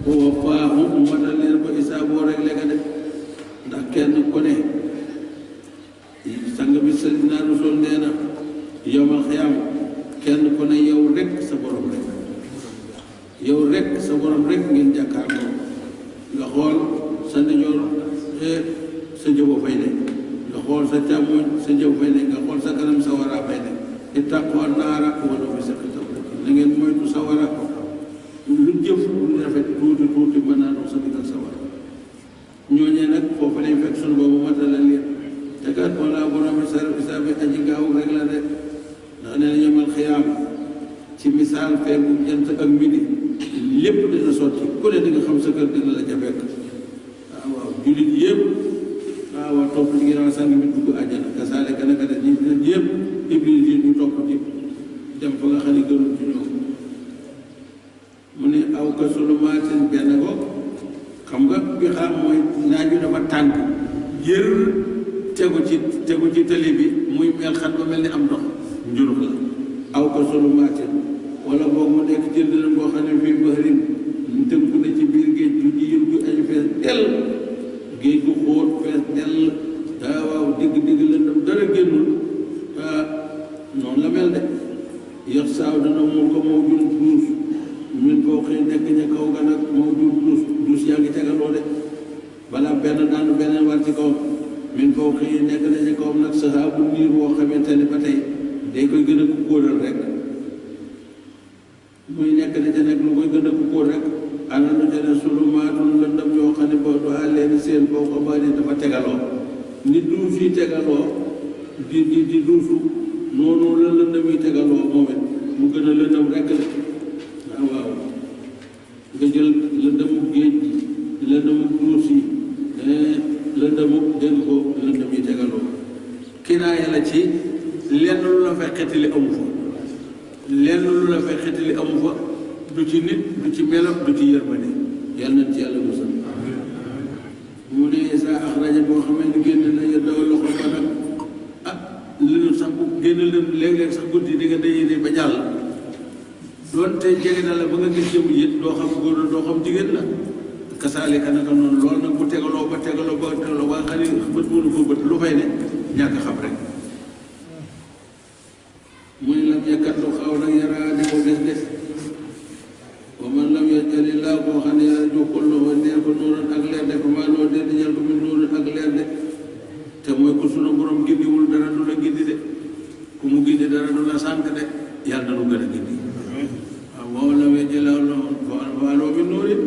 wa faahu matal leen ko isaa boo rek lekka de ndax kenn ku ne sang bi Seydina Rasul nee na yowmal xiyaam kenn ku ne yow rek sa borom rek yow rek sa borom rek ngeen jàkkaarloo nga xool sa ndijoor sa jëbo fay ne nga xool sa càmmoñ sa jëbo fay ne nga xool sa kanam sa waraa fay ne ittaqu naara walaw bi shiqqi tamra na ngeen moytu sa wara lu jëf lu rafet tuuti tuuti mën naa doon sa digal sa wara ñooñee nag foofu lañ fekk suñu boobu matala leen te kat wala borom isaab bi aji gaaw rek la de ndax nee na ñomal xiyaam ci misaal feegu jant ak midi lépp dina sotti ku ne di nga xam sa kër dina la ca fekk waaw jullit yëpp waaw topp ci ginnaaw sang bi dugg àjjana kasaale ka naka de ñi yëpp iblis yi ñu topp ci dem fa nga xam ne gënul ci ñoom mu ne aw ka sulumaatin benn ko xam nga bi xam mooy naaju dafa tàng jër tegu ci tali bi muy mel xat ba mel ni am ndox njurux la aw ka sulumaatin wala boog mu nekk jël dina boo xam ne fii bahrin tënku na ci biir géej gu jiir gu aju fees dell géej gu xóot fees dell waaw digg lëndëm dara génnul noonu la mel de yax saaw dana muur ko moo jun duus min foo xëy nekk ña kaw ga nag moo jun duus yaa ngi tegaloo de balaa benn daanu beneen war ci kawam min foo xëy nekk na ña kawam nag sahaabu niir boo xamante ne ba tey day koy gën a ku kóoral rek muy nekk na ca nekk lu koy gën a ku kóor rek ana lu ca ne sulumaatun lëndëm yoo xam ne boo doa leen seen foo ko bari dafa tegaloo nit duus yi tegaloo di duusu noonu la lëndëm yi tegaloo moom it mu gën a lëndëm rekk la waaw nga jël lëndëmu géej gi lëndëmu duus yi lëndëmu dégg ko lëndëm yi tegaloo kinaaya la ci lenn lu la fay xetali amu fa lenn lu la fay xetali amu fa du ci nit du ci melam du ci yërmande yàlla na ci yàlla musal mu ne saa axraja boo xamee ni génn na yëddaw loxo ba nag lënu sax bu génn leen léeg-léeg sax guddi di nga dañuy ba jàll doonte jege na la ba nga gis jëm it doo xam góor la doo xam jigéen la kasaalika naka noonu loolu nag bu tegaloo ba xam ne bët mënu ko bët lu fay ne ñàkk xam rek mu ne lam yekkat lu xaw nag yaraa di ko des wa man lam yaj'alillaahu koo xam ne yàlla jokkul loxo neen ko noonan ak leer de fa maa loo de di ñal ko min noonan ak leer de te mooy ko sunu borom gindiwul dara du la gindi de ku mu gindi dara du la sànk de yàlla na lu gën a gindi waaw moom la may jëlaw loo min noorin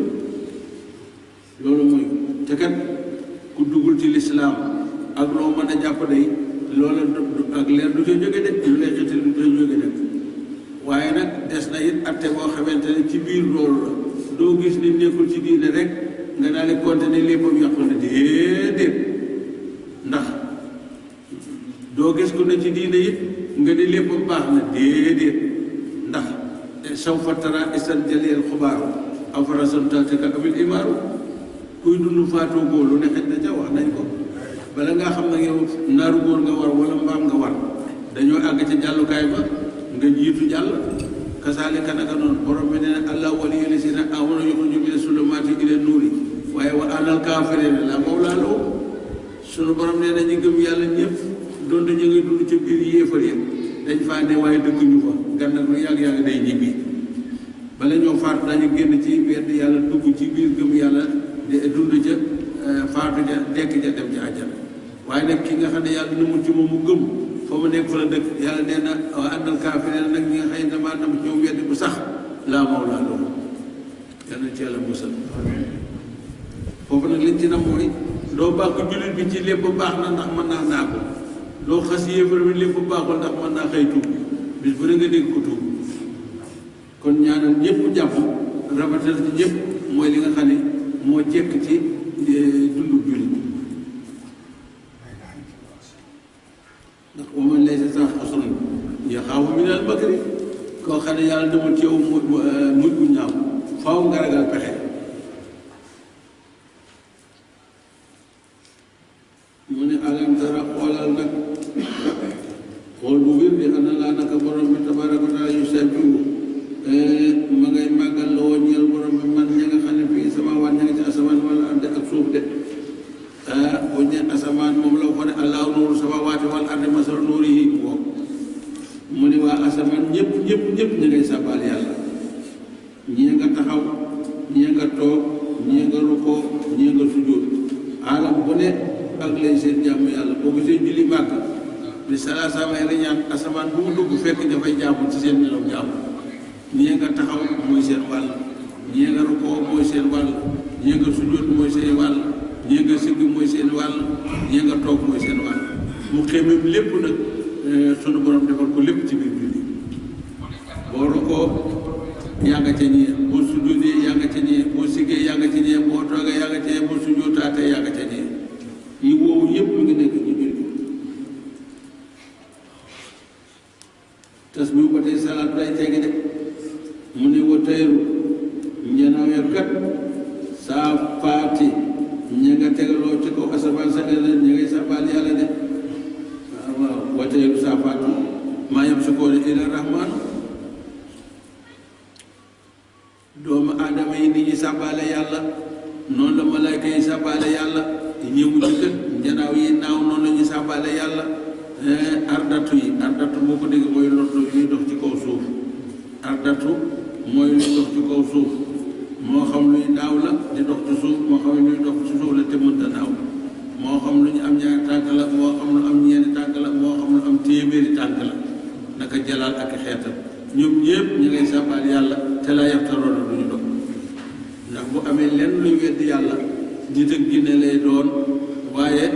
loolu mooy te kat ku duggul ci lislaam ak loo mën a jàpp day loola ak leer du ca jóge de lu lay xetil du ca jóge de waaye nag des na it atte boo xamante ne ci biir loolu la doo gis ni nekkul ci diine rek nga daal di compter ne léppam yàqu na déedéet ndax doo gis ku ne ci diine it nga di léppam baax na déedéet ndax sawfa tara isan jaleel xubaaru aw farasantateka abil imaaru kuy dund faatoo góor lu ne xet na ca wax nañ ko bala ngaa xam ne yow naaru góor nga war wala mbaam nga war dañoo àgg ci jàllukaay ba nga jiitu jàll kasaalika naka noonu borom bi nee na allahu waliyyu llaziina aamanuu yuxrijuhum mina zulumaati ila nuuri waaye wa anal kaafiriina laa mawlaa lahum sunu borom nee na ñi gëm yàlla ñëpp doon dañu ngi dund ci biir yéefar ya dañ faa ne waaye dëkk ñu fa gan nag lu yàgg-yàgg day ñibbi bala ñoo faatu dañu génn ci wedd yàlla dugg ci biir gëm yàlla di dund ca faatu ja dekk ja dem ci àjjana waaye nag ki nga xam ne yàlla na mu ci moom mu gëm fa mu nekk fa la dëkk yàlla nee na wa àndal kaafiriin nag ñi nga xëy damaa nam ci ñoom weddi bu sax laa mawlaa lahum yàlla ci yàlla musal foofu nag liñ ci nam mooy doo bàkk jullit bi ci lépp baax na ndax mën naa naa ko doo xas yéefar bi lépp baaxul ndax mën naa xëy tuub bis bu ne nga dégg ko tuub kon ñaanal ñëpp jàpp rabatal ci ñëpp mooy li nga xam ne moo jekk ci dundu jullit ndax wa man laysa saa xusran yaxaafu minal makri koo xam ne yàlla demul ci yow mujj bu ñaaw faaw nga ragal pexe mu ne alam tara xoolal nag xool bu wér di ana laa naka borom bi tabaraka wa taala yu sabbihu ma ngay màggal la woo ñeel borom bi man ña nga xam ne fii samaawaat ña nga ci asamaan wala arde ak suuf de bu ñu asamaan moom la waxoon ne allahu nuuru samaawaati wal ardi masalu nuurihi boo mu ne waa asamaan ñëpp ñu ngay sàbbaal yàlla ñii nga taxaw ñii nga toog ñii nga rukkoo ñii nga sujjóot alam bu ne ak lay seen jàmm yàlla boo gisee julli màgg bi salaasa may la ñaan asamaan bu mu dugg fekk dafay jaamu ci seen melaw jaamu ñii nga taxaw mooy seen wàll ñii nga rukkoo mooy seen wàll ñii nga sujjóot mooy seen wàll ñii nga sigg mooy seen wàll ñii nga toog mooy seen wàll mu xemem lépp nag sunu borom defal ko lépp ci biir julli boo rukkoo yaa nga ca ñee boo sujjóotee yaa nga ca ñee boo siggee yaa nga ca ñee boo toogee yaa nga ca ñee boo sujjóotaatee yaa nga ca ñee yi woowu yëpp mu ngi nekk ci biir tas bi ba tey salaat day tegi de mu ne wa tayru njanaaw kat saa faati ña nga tegaloo ci kaw asamaan sa ne ña ngay sàbbaal yàlla de waaw wa tayru saa faati maa yamsikuuna illa rahmaan doomu aadama yi ni ñuy sàbbaale yàlla noonu la malaayka yi sàbbaale yàlla ñëwu ci kët njanaaw yi naaw noonu la ñuy sàbbaale yàlla ardatu boo ko dégg mooy lotto yuy dox ci kaw suuf ardatu mooy luy dox ci kaw suuf moo xam luy naaw la di dox ci suuf moo xam luy dox ci suuf la te mënta naaw moo xam lu ñu am ñaari tànk la moo xam lu am ñeenti tànk la moo xam lu am téeméeri tànk la naka jalaal ak xeetam ñoom ñëpp ñu ngay sàbbaal yàlla te laa yaftaroona du ñu dox ndax bu amee lenn luy weddi yàlla nit ak ginne lay doon waaye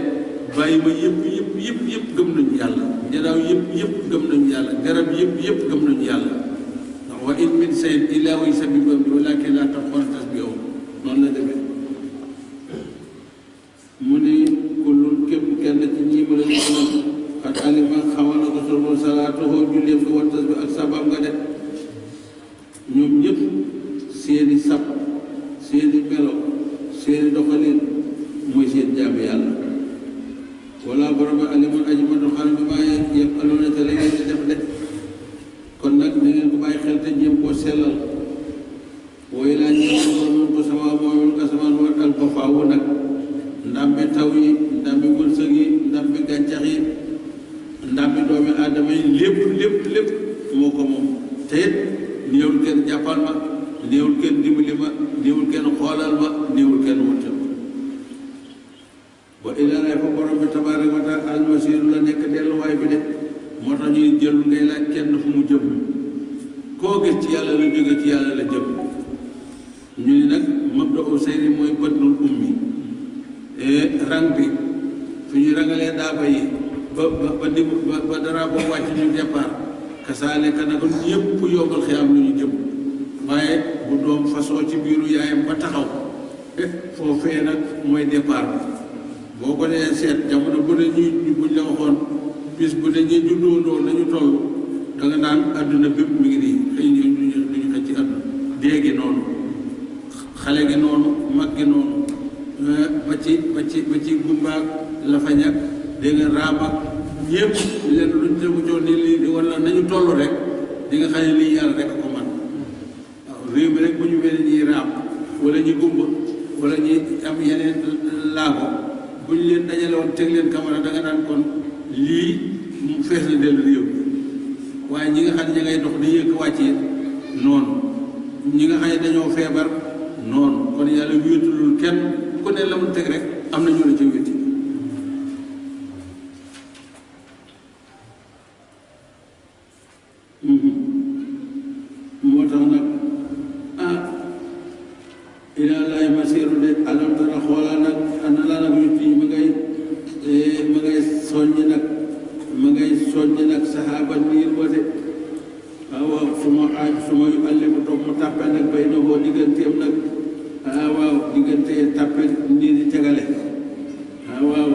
bàyyi ma yëpp gëm nañu yàlla njanaaw yëpp gëm nañu yàlla garab yëpp gëm nañu yàlla ndax wa in min shay'in illaa huwa yusabbihu bihamdihi walaakin laa tafqahuuna tasbiihahum noonu la demee mu ni kullun képp kenn ci ñii ma la ñu xat alima xamal na ko sunu salaatuhu julleem nga wa tasbih ak sabam nga de ñoom ñëpp seeni sab seeni melo seeni doxalin mooy seen jaamu yàlla wala borom alimun aji ma doxal bi maa yaf'aluuna te la ngeen di def de kon nag na ngeen ko bàyyi xel te jéem koo sellal wooyu laa ñëw borom ko sama mooy ko sama war al ko faawu nag ndambi taw yi ndambi wërsëg yi ndambi gàncax yi ndambi doomi aadama yi lépp moo ko moom te it néewul kenn jàppal ma néewul kenn dimbali ma néewul kenn xoolal ma néewul kenn wuttal ma wa ilaa fa borom bi tabaaraka wa taala almasiir la nekk delluwaay bi de moo tax ñuy jël ngay laaj kenn fu mu jëm koo gis ci yàlla la jóge ci yàlla la jëm ñu ni nag mabda'u sayri mooy badlul ummi rang bi fu ñu rangalee daaba yi ba dara ba wàcc ñu départ kasaale ka nag ñëpp yombal xiyaam lu ñu jëm waaye bu doom fasoo ci biiru yaayam ba taxaw foofee nag mooy départ bi boo ko dee seet jamono bu ne ñuy buñ la waxoon bis bu ne ñuy juddoondoo nañu toll da nga naan àdduna bépp mi ngi nii xëy duñu xëj ci àdduna dee gi noonu xale gi noonu mag gi noonu ba ci gumbaag la fa ñag dégg nga raam ak ñëpp leen luñ tegu joon ni lii wala nañu toll rek di nga xam ne lii yàlla rek ko man waaw réew mi rek bu ñu mel ñuy raam wala ñu gumba wala ñuy am yeneen laago bu ñu leen dajale woon teg leen kamara da nga naan kon lii mu fees na dellu réew waaye ñi nga xam ne ña ngay dox di yëkk wàcc it noonu ñi nga xam ne dañoo feebar noonu kon yàlla wéetulul kenn ku ne la mu teg rek am na ñu la ci wéeti moo tax nag ilaa laay masiiru de alam tara xoolal nag ana la nag wétti ma ngay soññ nag saxaaba niir ba de waaw su ma yu àlli bu toog mu tàppe nag bay na boo digganteem nag waaw diggante tàppe niir yi tegale waaw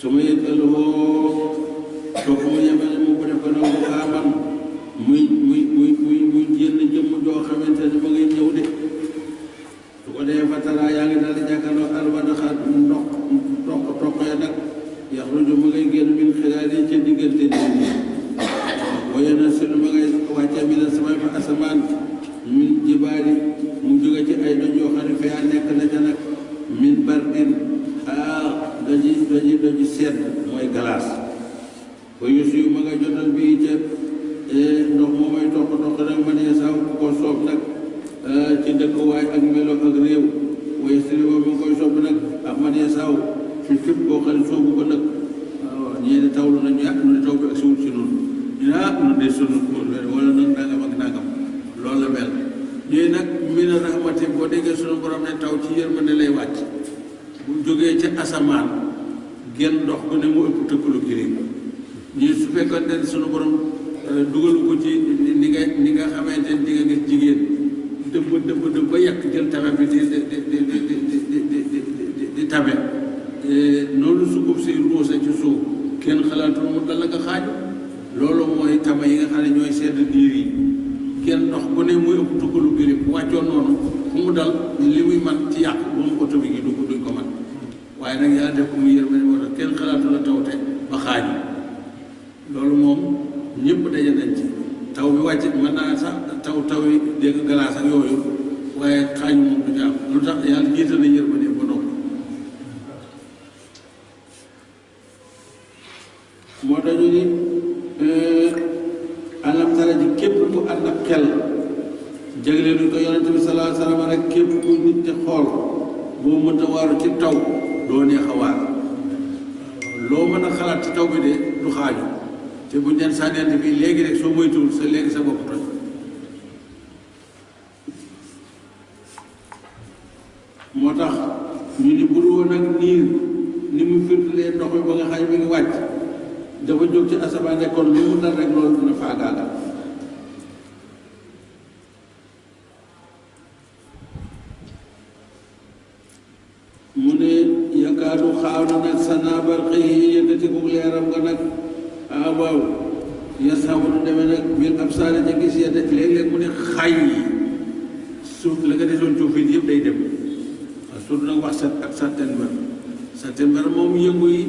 su ma yëg ëllëgoo toog mu yemale mu ko def ko nag mu xaaman muy génn jëmm joo xamante ne ma ngay ñëw de su ko dee fatara yaa ngi daal di jàkkaarloo albadaxa ndox toq ya nag yaxruju ma ngay génn min xilaal yi ca diggante nit ñi waaye na sunu ma ngay wàcce mi la samay fa asamaan min jibaali mu jóge ci ay doj yoo xam ne fa nekk na ca nag min bardin doji sedd mooy glace ba yus yu ma ngay jotal bii ca ndox moo may toq nag ma nee saw ku ko soob nag ci dëkkuwaay ak melo ak réew waaye sëriñ ba mu koy soob nag ak ma nee saw fi fépp koo xam ne soobu ko nag waaw ñii di tawlu nañu yàq nu ne taw bi ak siwul ci noonu ñu ne nu de sunu wala nag nangam ak nangam loolu la mel ñuy nag mina rahmati boo déggee sunu borom ne taw ci yërmande lay wàcc bu jógee ca asamaan genn ndox gu ne mu ëpp tëkkalu kirim ñii su fekkoon ne sunu borom dugalu ko ci ni nga xamante ne di nga gis jigéen dëbb ba yàq jël tabe bi di tabe noonu sukub si ruusa ci suuf kenn xalaatul mu dal la nga xaaju loolu mooy tama yi nga xam ne ñooy sedd diir yi kenn ndox bu ne muy ëpp tukkalu biir bu wàccoon noonu fu mu dal li muy man ci yàq ba mu oto bi gi duñ ko man waaye nag yàlla def ko mu yërmande moo tax kenn xalaatu la tawte ba xaaju loolu moom ñëpp daje nañ ci taw bi wàcc mën naa sax taw yi dégg galaas ak yooyu waaye xaaju moom du ci am lu tax yàlla jiital na yërmande ba noppi moo tax ñu ni alam tara ji képp ku ànd ak xel jagle luñ ko yonente bi sallallahu alayhi wa sallam rek képp ku nit te xool boo mënta waaru ci taw doo neex a waar loo mën a xalaat ci taw bi de du xaaju te buñ leen sànnente bi léegi rek soo moytuwul sa léegi sa bopp toj moo tax ñu ni buru woon ak niir ni mu firndelee ndox mi ba nga xam ne mi ngi wàcc dafa jóg ci asamaan nekkoon lu mu dal rek loolu dina faagaagal mu ne yakaadu xaaw na nag sanaa barqi yëkkati ku leeram nga nag waaw yasawu du demee nag bil absaari ca gis ya de léeg-léeg mu ne xay suuf la nga desoon suuf it yëpp day dem waaw surtout nag wax set ak Septembre moom yëngu yi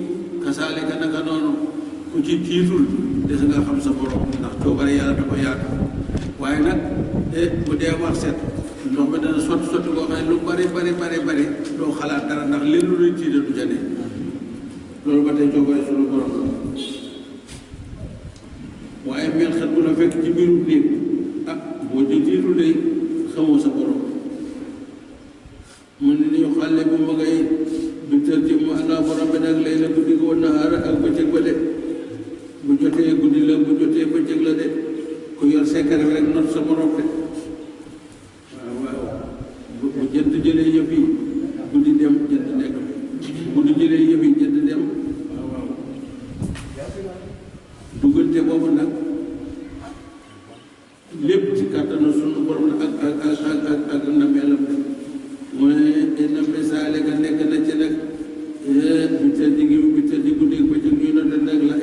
kasaale ka naka noonu ku ci tiitul des nga xam sa borom ndax coobare yàlla dafa yaatu waaye nag bu dee wax set ndox mi dana sotti boo xam ne lu bari doo xalaat dara ndax leen lu lay tiital du ca ne loolu ba tey coobare sunu borom la waaye mel xet bu la fekk ci biiru néeg boo ci tiitul day xamoo sa borom mu ne ni ñu xale bu ma ngay bitër ci mu allah borom bi nag lay la guddi ko nahaara ak bëccëg ba de bu jotee guddi la bu jotee bëccëg la de ku yor secret rek not sa borom de waaw bu jënt jëlee yëf yi guddi dem jënt nekk guddi jëlee yëf yi jënt dem waaw duggante boobu nag lépp ci kàttanu sunu borom la ak nameelam de mu ne inna misaale ka nekk na ci nag bi tëdd guddi bëccëg ñuy note nag la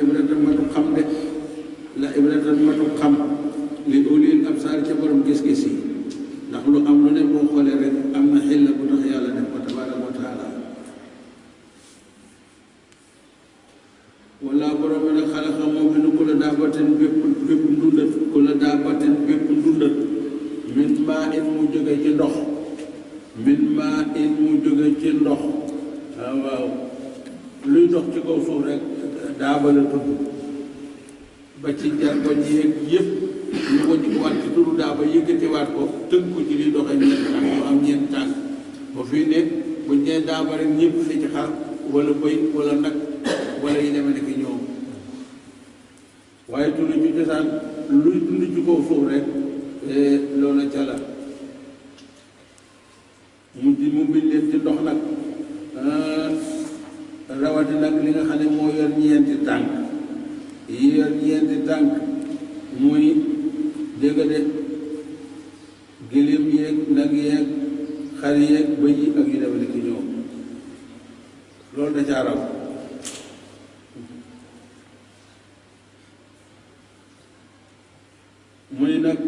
ibratan matu xam li ulil absaar ca borom gis-gis yi ndax lu am lu ne boo xoolee rek am na xilla bu tax yàlla def ko tabaaraka wa taala wala borom bi nag xalaqa moo bind ku la daabatin bépp daaba la tudd ba ci jargoñ yeeg yëpp ñu ko waat ci turu daaba yëkkatiwaat ko tënk ko ci li doxee ñeent tànk mu am ñeent tànk ba fii ne buñ nee daaba rek ñëpp li ci xar wala bëy wala nag wala yi demee nekk ñoom waaye tund ci cosaan luy tund ci kaw suuf rek loola ca la mu bind leen ci ndox nag rawati nag li nga xam ne moo yor ñeenti tànk yi yor ñeenti tànk muy dégg de gëléem yeeg nag yeeg xar yeeg bëy yi ak yu demee nekk ñoom loolu da caa raw mu ni nag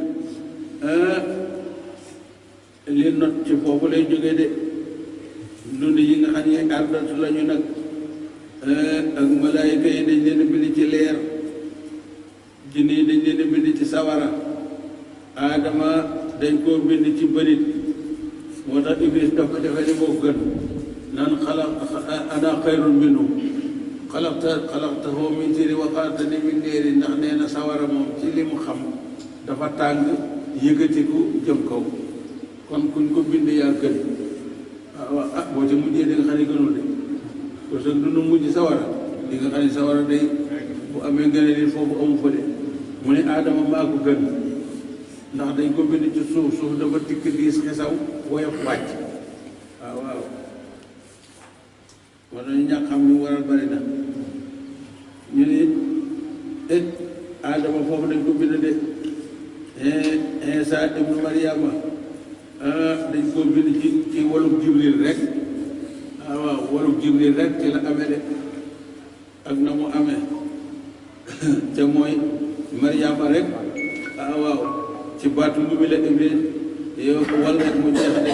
li not ci foofu lay jóge de dund yi nga xam ne ardatu lañu nag ak malaayika yi dañ leen bind ci leer jinne yi dañ leen bind ci sawara aadama dañ koo bind ci bërit moo tax iblis dafa defe ne moo gën naan ana xayrun minhu xalaqtahu min tiini wa xalaqtani min naari ndax nee na sawara moom ci li mu xam dafa tàng yëkkatiku jëm kaw kon kuñ ko bind yaa gën waaw boo ca mujjee di nga xam ne gënul de parce que du nu mujj sawara di nga xam ne sawara day bu amee ngëneel li foofu amu fa de mu ne aadama maa ko gën ndax dañ ko bind ci suuf suuf dafa tikk diis xesaw woyof wàcc waaw moo tax ñu ñàkk xam ni waral bari na ñu ne aadama foofu dañ ko bind de Iisaa ibnu Maryama dañ ko bind ci walub Jibril rek waaw walub Jibril rek ci la amee de ak na mu amee te mooy Maryama rek waaw ci baatu bi la Iblis yow wal rek mu jeex de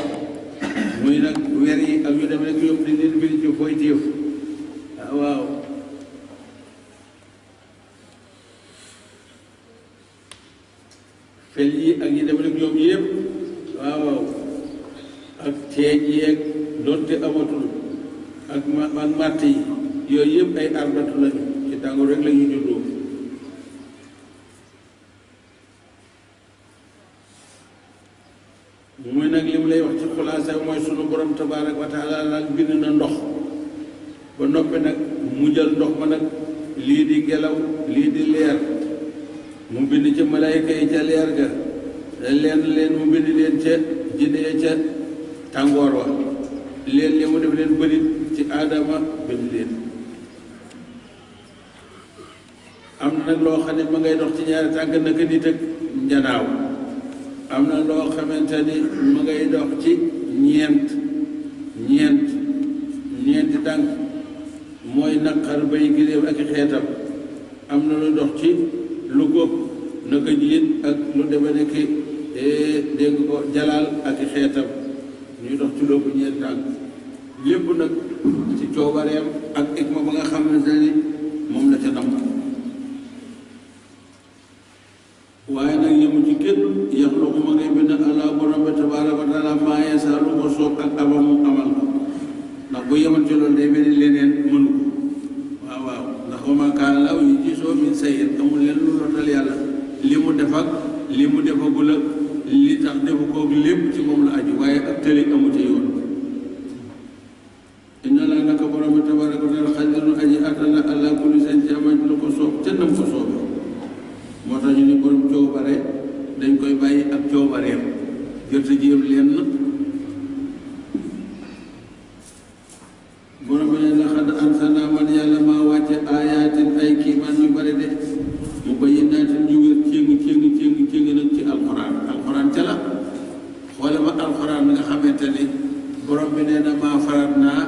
muy nag weer yi ak yu dem rek yëpp dañ leen bind ci fooy téef waaw fel yi ak yi dem rek ñoom yëpp waaw ak ceeñ yeeg doonte amatul ak man màtt yi yooyu yëpp ay ardatu lañu ci tàngoor rek la ñu juddoo muy nag li mu lay wax ci xulaasa mooy sunu borom tabaaraka wa taala nag bind na ndox ba noppi nag mu jël ndox ma nag lii di gelaw lii di leer mu bind ca malaayka yi ca leer ga leen mu bind leen ca jinne ya ca tàngoor wa leen li mu def leen bërit ci aadama bind leen am na nag loo xam ne ma ngay dox ci ñaari tànk naka nit ak njanaaw am na loo xamante ni ma ngay dox ci ñeenti tànk mooy naqar bay giléem ak xeetam am na lu dox ci lu góob naka jiit ak lu deme nekk dégg ko jalaal ak xeetam ñuy dox ci loobu ñeenti tànk lépp nag ci coobareem ak ikma ba nga xamante ni moom la ca nam waaye nag yëmu ci kenn yaxluqu ma ngay bind Allah borom bi tabaaraka wa taala maa yasaa lu ko soob ak abamu amal ko ndax bu yemal ci loolu day mel ni leneen mënu ko waaw ndax wa maa kaana llaahu liyu'jizahu min shay'in amul leen lu lotal yàlla li mu def ak li mu defagul ak li tax defu koog lépp ci moom la aju waaye ak tëli amu ci yoon inna laa naka borom bi tabaaraka wa taala qadiirun aji attan la alaa kulli shay'in ci amal lu ko soob te nam ko soobee moo tax ñu ne borom coobare dañ koy bàyyi ak coobareem jërte jéem leen borom bi ne laqad arsalnaa man yàlla maa wàcce aayaatin ay kiimaan yu bare de mu bayyinaatin ñu wér céng nag ci alxuraan ca la xoole ma alxuraan nga xamante ni borom bi nee na maa farat naa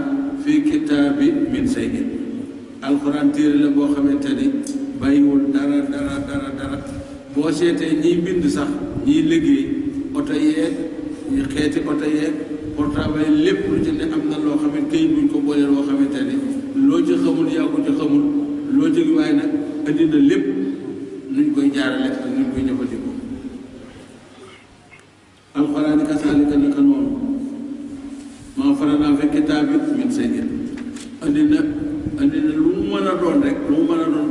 fii kitaabi min shay'in alxuraan téere la boo xamante ni bàyyiwul dara boo seetee ñiy bind sax ñiy liggéey oto yeeg ñu xeeti oto yeeg portable lépp lu ci ne am na loo xamante këyit buñ ko boolee loo xamante ni loo ci xamul yaa ko ci xamul loo ci waaye nag indi na lépp nuñ koy jaarale ak nuñ koy jëfandikoo alxuraan kasaalika naka noonu maa faranaa fi kitaabi min shay'in andi na lu mu mën a doon rek lu mu mën a doon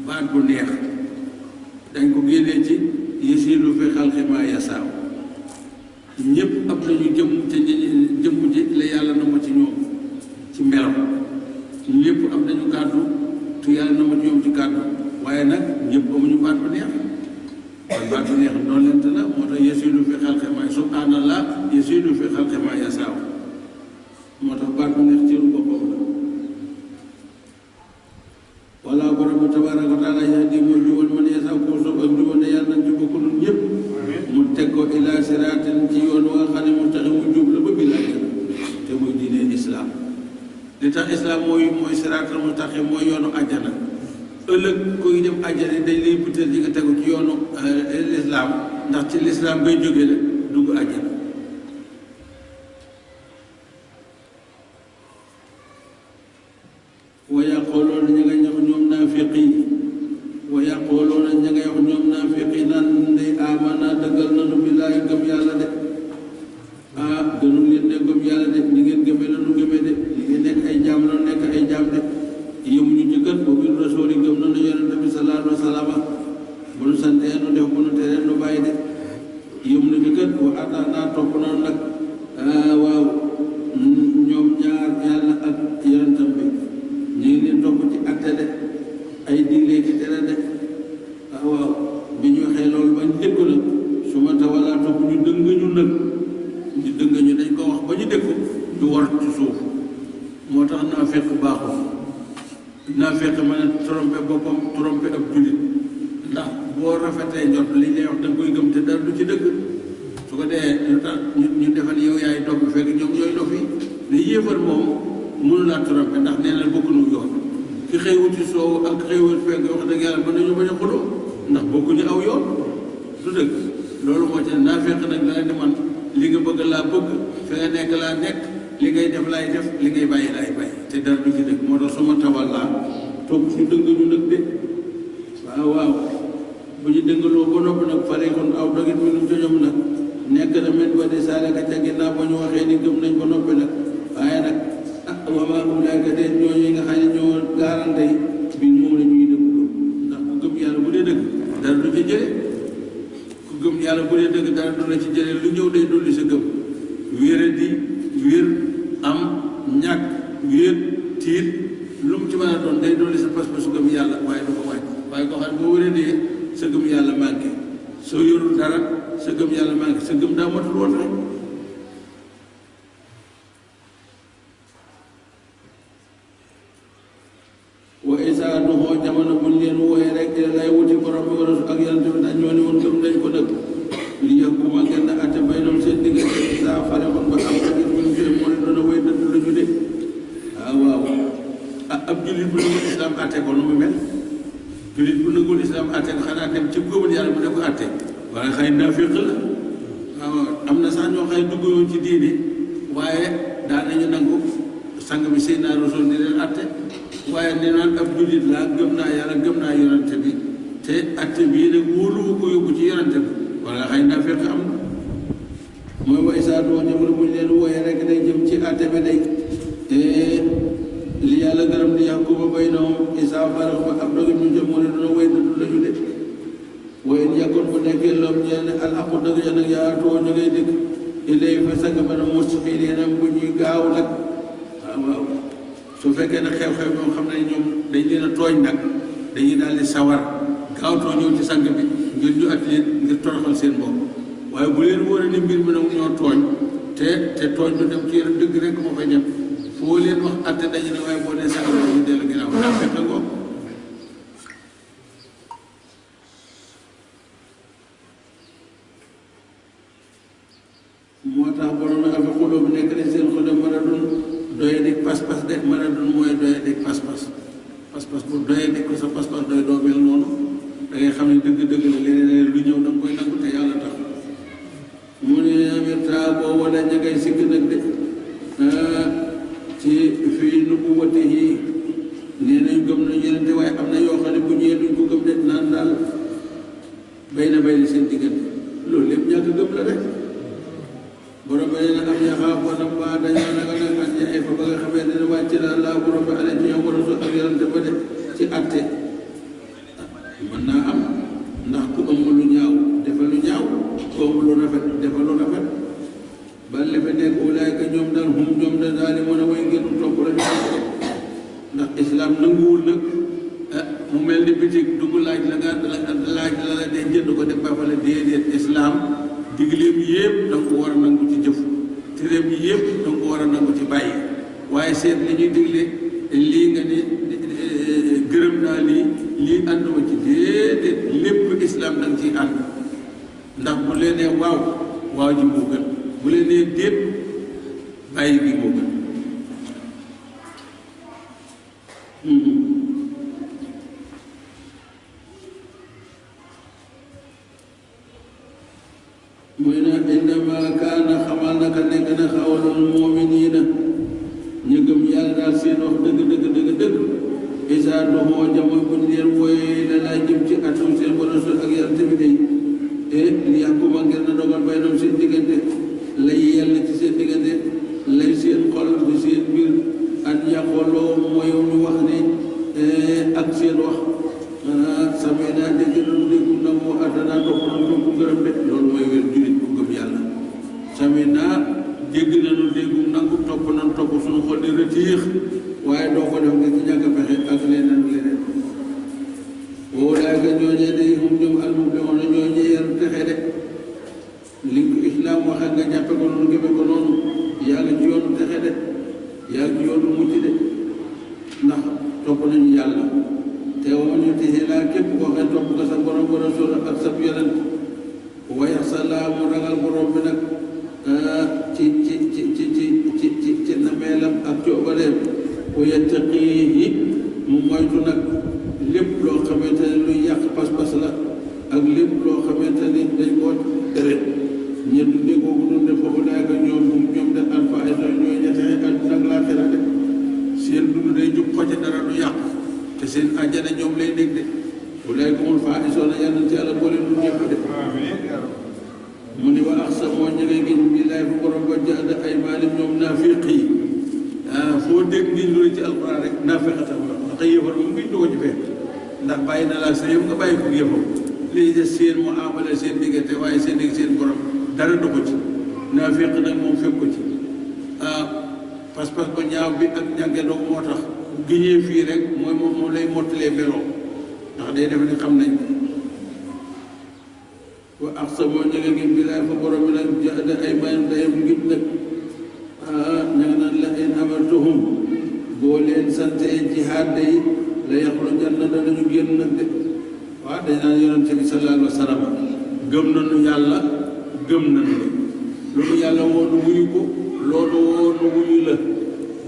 baat bu neex dañ ko génnee ci yasiidu fi xalqi maa yasaaw ñëpp am nañu jëm te jëmm ji la yàlla na ma ci ñoom ci melo ñëpp am nañu kàddu te yàlla na ma ci ñoom ci kàddu waaye nag ñëpp amuñu baat bu neex kon baat bu neex noonu lent la moo tax yasiidu fi xalqi maa subhaanallah yasiidu fi xalqi maa yasaaw moo tax baat bu neex cëru boppam la wala borom bi tabaaraka wa taala yahdi moo jubal man yasaaw koo soob ak jubal ne yàlla nañ ci bokk nun ñëpp mu teg ko ila siraatin ci yoon wa nga xam ne mu tax mu jub la ba bil ajjana te muy diine islaam li tax islaam mooy siraatal mustaqim mooy yoonu ajjana ëllëg kuy dem ajjana dañ lay butéel yi nga tegu ci yoonu lislaam ndax ci lislaam ngay jógee la dugg ajjana wa yaquluuna ña ngay wax ñoom naafiq yi wa yaquluuna ña ngay wax ñoom naafiq yi naan ndey amana dëggal nanu billaahi gëm yàlla de gënu leen de gëm yàlla de ñi ngeen gëmee lanu gëmee de li ngeen nekk ay jaam lanu nekk ay jaam de yëmuñu ci kat ba bil rasul yi gëm nanu yonent bi sallallahu alayhi wa sallam bu nu santee nu def bu nu teree nu bàyyi de yëmuñu ci kat wa ataanaa topp noonu nag waaw ñoom ñaar yàlla ak yonentam bi ñu ngi leen topp ci atte de ay digle ki tere de waaw bi ñu waxee loolu bañ dëkku nag su ma tawalaa topp ñu dëng ñu nag ñu dëng ñu dañ ko wax ba ñu dëkku ñu war ci suuf moo tax naa fekk baaxul naa fekk mën a trompé boppam trompé ab jullit ndax boo rafetee njot li lay wax da nga koy gëm te dara du ci dëgg su ko dee lu tax ñu defal yow yaay topp fekk ñoom ñooy dof yi ne yéefar moom mënu laa trompé ndax nee na bokkuñu yoon ki xëy wuti soow ak xëy wuti fekk wax dëgg yàlla mën nañu bañ a xuloo ndax bokkuñu aw yoon du dëgg loolu moo ci ne naa fekk nag la leen di man li nga bëgg laa bëgg fi nga nekk laa nekk li ngay def laay def li ngay bàyyi laay bàyyi te dara du ci dëgg moo tax suma tawal laa topp ñu dëng ñu nag de waaw bu ñu dëngaloo ba noppi nag fariqun aw dogit mi nu ca ñoom nag nekk na met ba di saaleka ca ginnaaw ba ñu waxee ni gëm nañ ba noppi nag waaye nag wa maa ulaa'ika de ñooñu nga xam ne ñoo gaarante yi bi moom la ñuy dëgg ndax ku gëm yàlla bu dee dëgg dara du ci jële ku gëm yàlla bu dee dëgg dara du la ci jële lu ñëw day dolli sa gëm wéere di wér am ñàkk wéer tiit lu mu ci mën a doon day dolli sa pas-pas su gëm yàlla waaye du ko wàcc waaye koo xam ne boo wéree dee sa gëm yàlla manqué soo yorul dara sa gëm yàlla manqué sa gëm daa matul woon rek wa isa duxoo jamono buñ leen wooyee rek lay wuti borom bi war a ak yonent bi dañ ñoo ne woon gëm nañ ko dëgg li yëkkuma kenn atte bay doon seen diggante saa fare kon ba am rek buñ jël moo ne doon a way dëdd la ñu de waaw ab jullit bu nangul islam atte ko nu mu mel jullit bu nangul islam atte ko xanaa dem ci gëmul yàlla mu ne ko atte waaye xëy naafiq la waaw am na sax ñoo xëy dugg yoon ci diine waaye daan nañu nangu sang bi Seydina Rasul di leen atte waaye nee naan ab jullit laa gëm naa yàlla gëm naa yonante bi te atte bii nag wóoluwu ko yóbbu ci yonante bi wala xëy naa fekk am na mooy way saa doo jamono buñ leen wooyee rek day jëm ci atte bi day li yàlla gërëm di yaxkuma baynahum isaa farax ba ab dogi ñu jëm mu ne duna way dëdd lañu de waaye yàkkoon bu nekkee loom ñeel ne al aqu dëgg ya nag yaatoo ñu ngay dëkk ilay fa sang mën a mustaqiinam bu ñuy gaaw nag waaw su fekkee ne xew-xew ñoom xam ne ñoom dañ leen a tooñ nag dañuy daal di sawar gaawtoo ñëw ci sang bi ngir ñu at leen ngir toroxal seen bopp waaye bu leen wóoree ni mbir mi nag ñoo tooñ te tooñ du dem ci yeneen dëgg rek moo fay dem foo leen wax atte dañu ne waaye boo nee sang bi ñu dellu ginnaaw daa fekk ko moo tax borom na afa xuloo bi nekk ne seen xol mën a dun doye dik pas-pas de mën a dun mooy doye dik pas-pas pas-pas bu doye dik ko sa pas-pas doy doo mel noonu da ngay xam ne dëgg-dëgg la leneen lu ñëw da nga koy nangu te yàlla tax mu ne amirta boo wala ña ngay sikk nag de ci fii nubuwwati yi nee nañ gëm nañ yenente waaye am na yoo xam ne bu ñëwee duñ ko gëm de naan daal bay na bay na seen diggante loolu lépp ñàkk gëm la rek borom bi nee na am yaxaaf wala mbaa dañoo naka nag an yaay fa ba nga xamee ne wàcc na laa borom bi ale ci ñoom war a ak yonante ba de ci atte mën naa am ndax ku ëmb lu ñaaw defal lu ñaaw ku ëmb lu rafet defal lu rafet ba lefe nekk ulaayka ñoom daal hum ñoom da daal di mën a way ngir topp la ñu ndax islam nanguwul nag mu mel ni bitig dugg laaj la nga laaj la la dee jënd ko def ba fale déedéet islam digleem yëpp da nga ko war a nangu ci jëf tereem yi yëpp da nga ko war a nangu ci bàyyi waaye seet li ñuy digle lii nga ni gërëm naa lii ànduma ci déedéet lépp islam da nga ciy ànd ndax bu leen nee waaw waaw ji moo gën bu leen nee déet bàyyi gi moo gën muy na innama kaana xamal naka nekk na xawalul mu'miniina ñu gëm yàlla daal seen wax dëgg isaa doxoo jamono bu ñu leen wooyee la laa jëm ci atum seen borom ak yàlla tamit te li yàquma ngir na dogal bay doom seen diggante lay yàlla ci seen diggante lay seen xol ci seen biir ak yàqooloo mooy ñu wax ne ak seen wax samee naa dégg na moo attanaa topp ngërëm de loolu mooy wér jurit bu gëm yàlla samee naa dégg nañu déggu nangu topp nañu topp suñu xol di retiix waaye doo ko def nga ci ñàkk pexe ak leneen woo daay ka ñooñee day hum ñoom almuflixuuna ñooñee yar texe de li ko islaam waxee nga jàppe ko noonu gëme ko noonu yaa ngi ci yoonu texe de yaa ngi ci yoonu mucc de ndax topp nañu yàlla te waman yutihi laa képp koo xam topp nga sa borom wa rasul ak sa yonent wa yaxsa laa mu ragal borom bi nag ci nameelam ak coobareem wa yattaqihi mu moytu nag lépp loo xamante ne luy yàq pas-pas la ak lépp loo xamante ni dañ koo tere ñe dunde kooku dunde foofu daay ko ñoom de alfaisa ñooy ñetexe àdduna ak laaxira de seen dund day jub xoce dara du yàq te seen àjjana ñoom lay dégg de wulaay ko mun faa isoona yàlla ci yàlla boole lu ñëpp de mu ni wa axsa moo ñëgee giñ billaay fa borom ba jaada ay maalim ñoom naafiq yi foo dégg ngiñ lu ci alquran rek naafiq tax ndax yëfar moom ngiñ du ko ci fekk ndax bàyyi na laa sa yëf nga bàyyi ko yëfam lii des seen mu amale seen diggante waaye seen digg seen borom dara du ko ci naafiq nag moom fekk ko ci pas-pas ba ñaaw bi ak ñànge doog moo tax giñee fii rek mooy moom lay mottalee meloo ndax day def ni xam nañ wa aqsamu ñëge ngeen billaay fa borom bi nag jaada ay mayam dayam ngib nag ña nga naan la in amartuhum boo leen sante jihaad day la yaxrujanna danañu génn nag de waaw dañ naan yonente bi sallallahu alayhi wa sallam gëm nañu yàlla gëm nañu lu mu yàlla woonu wuyu ko loolu woonu wuyu la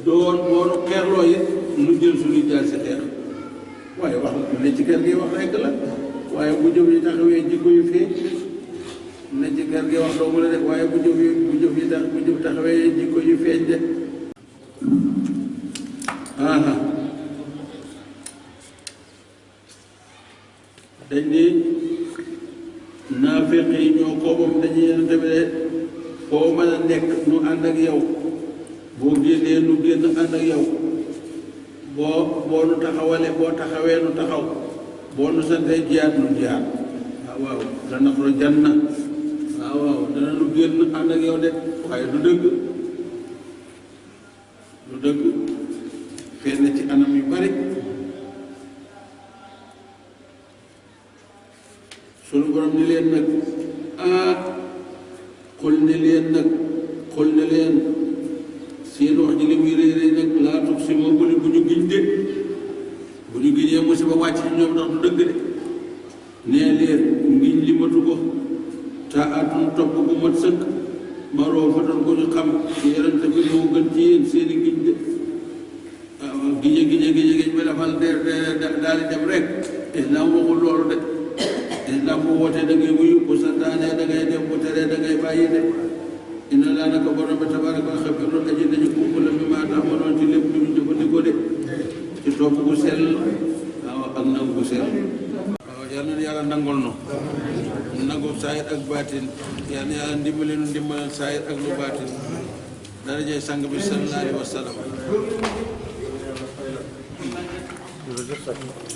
doon woonu xeerloo it nu jël suñu jaar si xeex waaye wax ne ci kër gi wax rekk la waaye bu jëf yi taxawee jikko yu feeñ ne ci kër gi wax doomu la de waaye bu jëf taxawee jikko yu feeñ de dañ ni naafeq yi ñoo koobam dañuy yéen tamit de foo mën a nekk nu ànd ak yow boo génnee nu génn ànd ak yow boo nu taxawale boo taxawee nu taxaw boo nu santee jiyaat nu jiyaat waaw la naxru janna waaw dana nu génn ànd ak yow de waaye du dëgg feeñ na ci anam yu bari sunu borom ni leen nag xul ne leen seen wax ji li muy rëy rëy nag laa tux si moo bëri bu ñu giñ de bu ñu giñee musiba wàcc ci ñoom ndax du dëgg de nee leen ngiñ li matu ko taatun topp bu mat sëkk maroo fatan ko ñu xam ci yarante bi moo gën ci yéen seeni giñ de waaw giñe ba defal daal di dem rek islam waxul loolu de islam bu wootee da ngay wuyu bu santaanee da ngay dem bu teree da ngay bàyyi de inna laa naka borom bi tabaraka wa xabiirun aji dañu kumpa la mi maa tax ma doon ci lépp lu ñu jëfandikoo de ci topp bu sell waaw ak nangu bu sell waaw yal na yàlla nangul no nangu saayir ak baatin yal na yàlla ndimbali nu ndimbalal saayir ak lu baatin darajay sang bi sallallahu alayhi wa sallam jërëjëf Seck.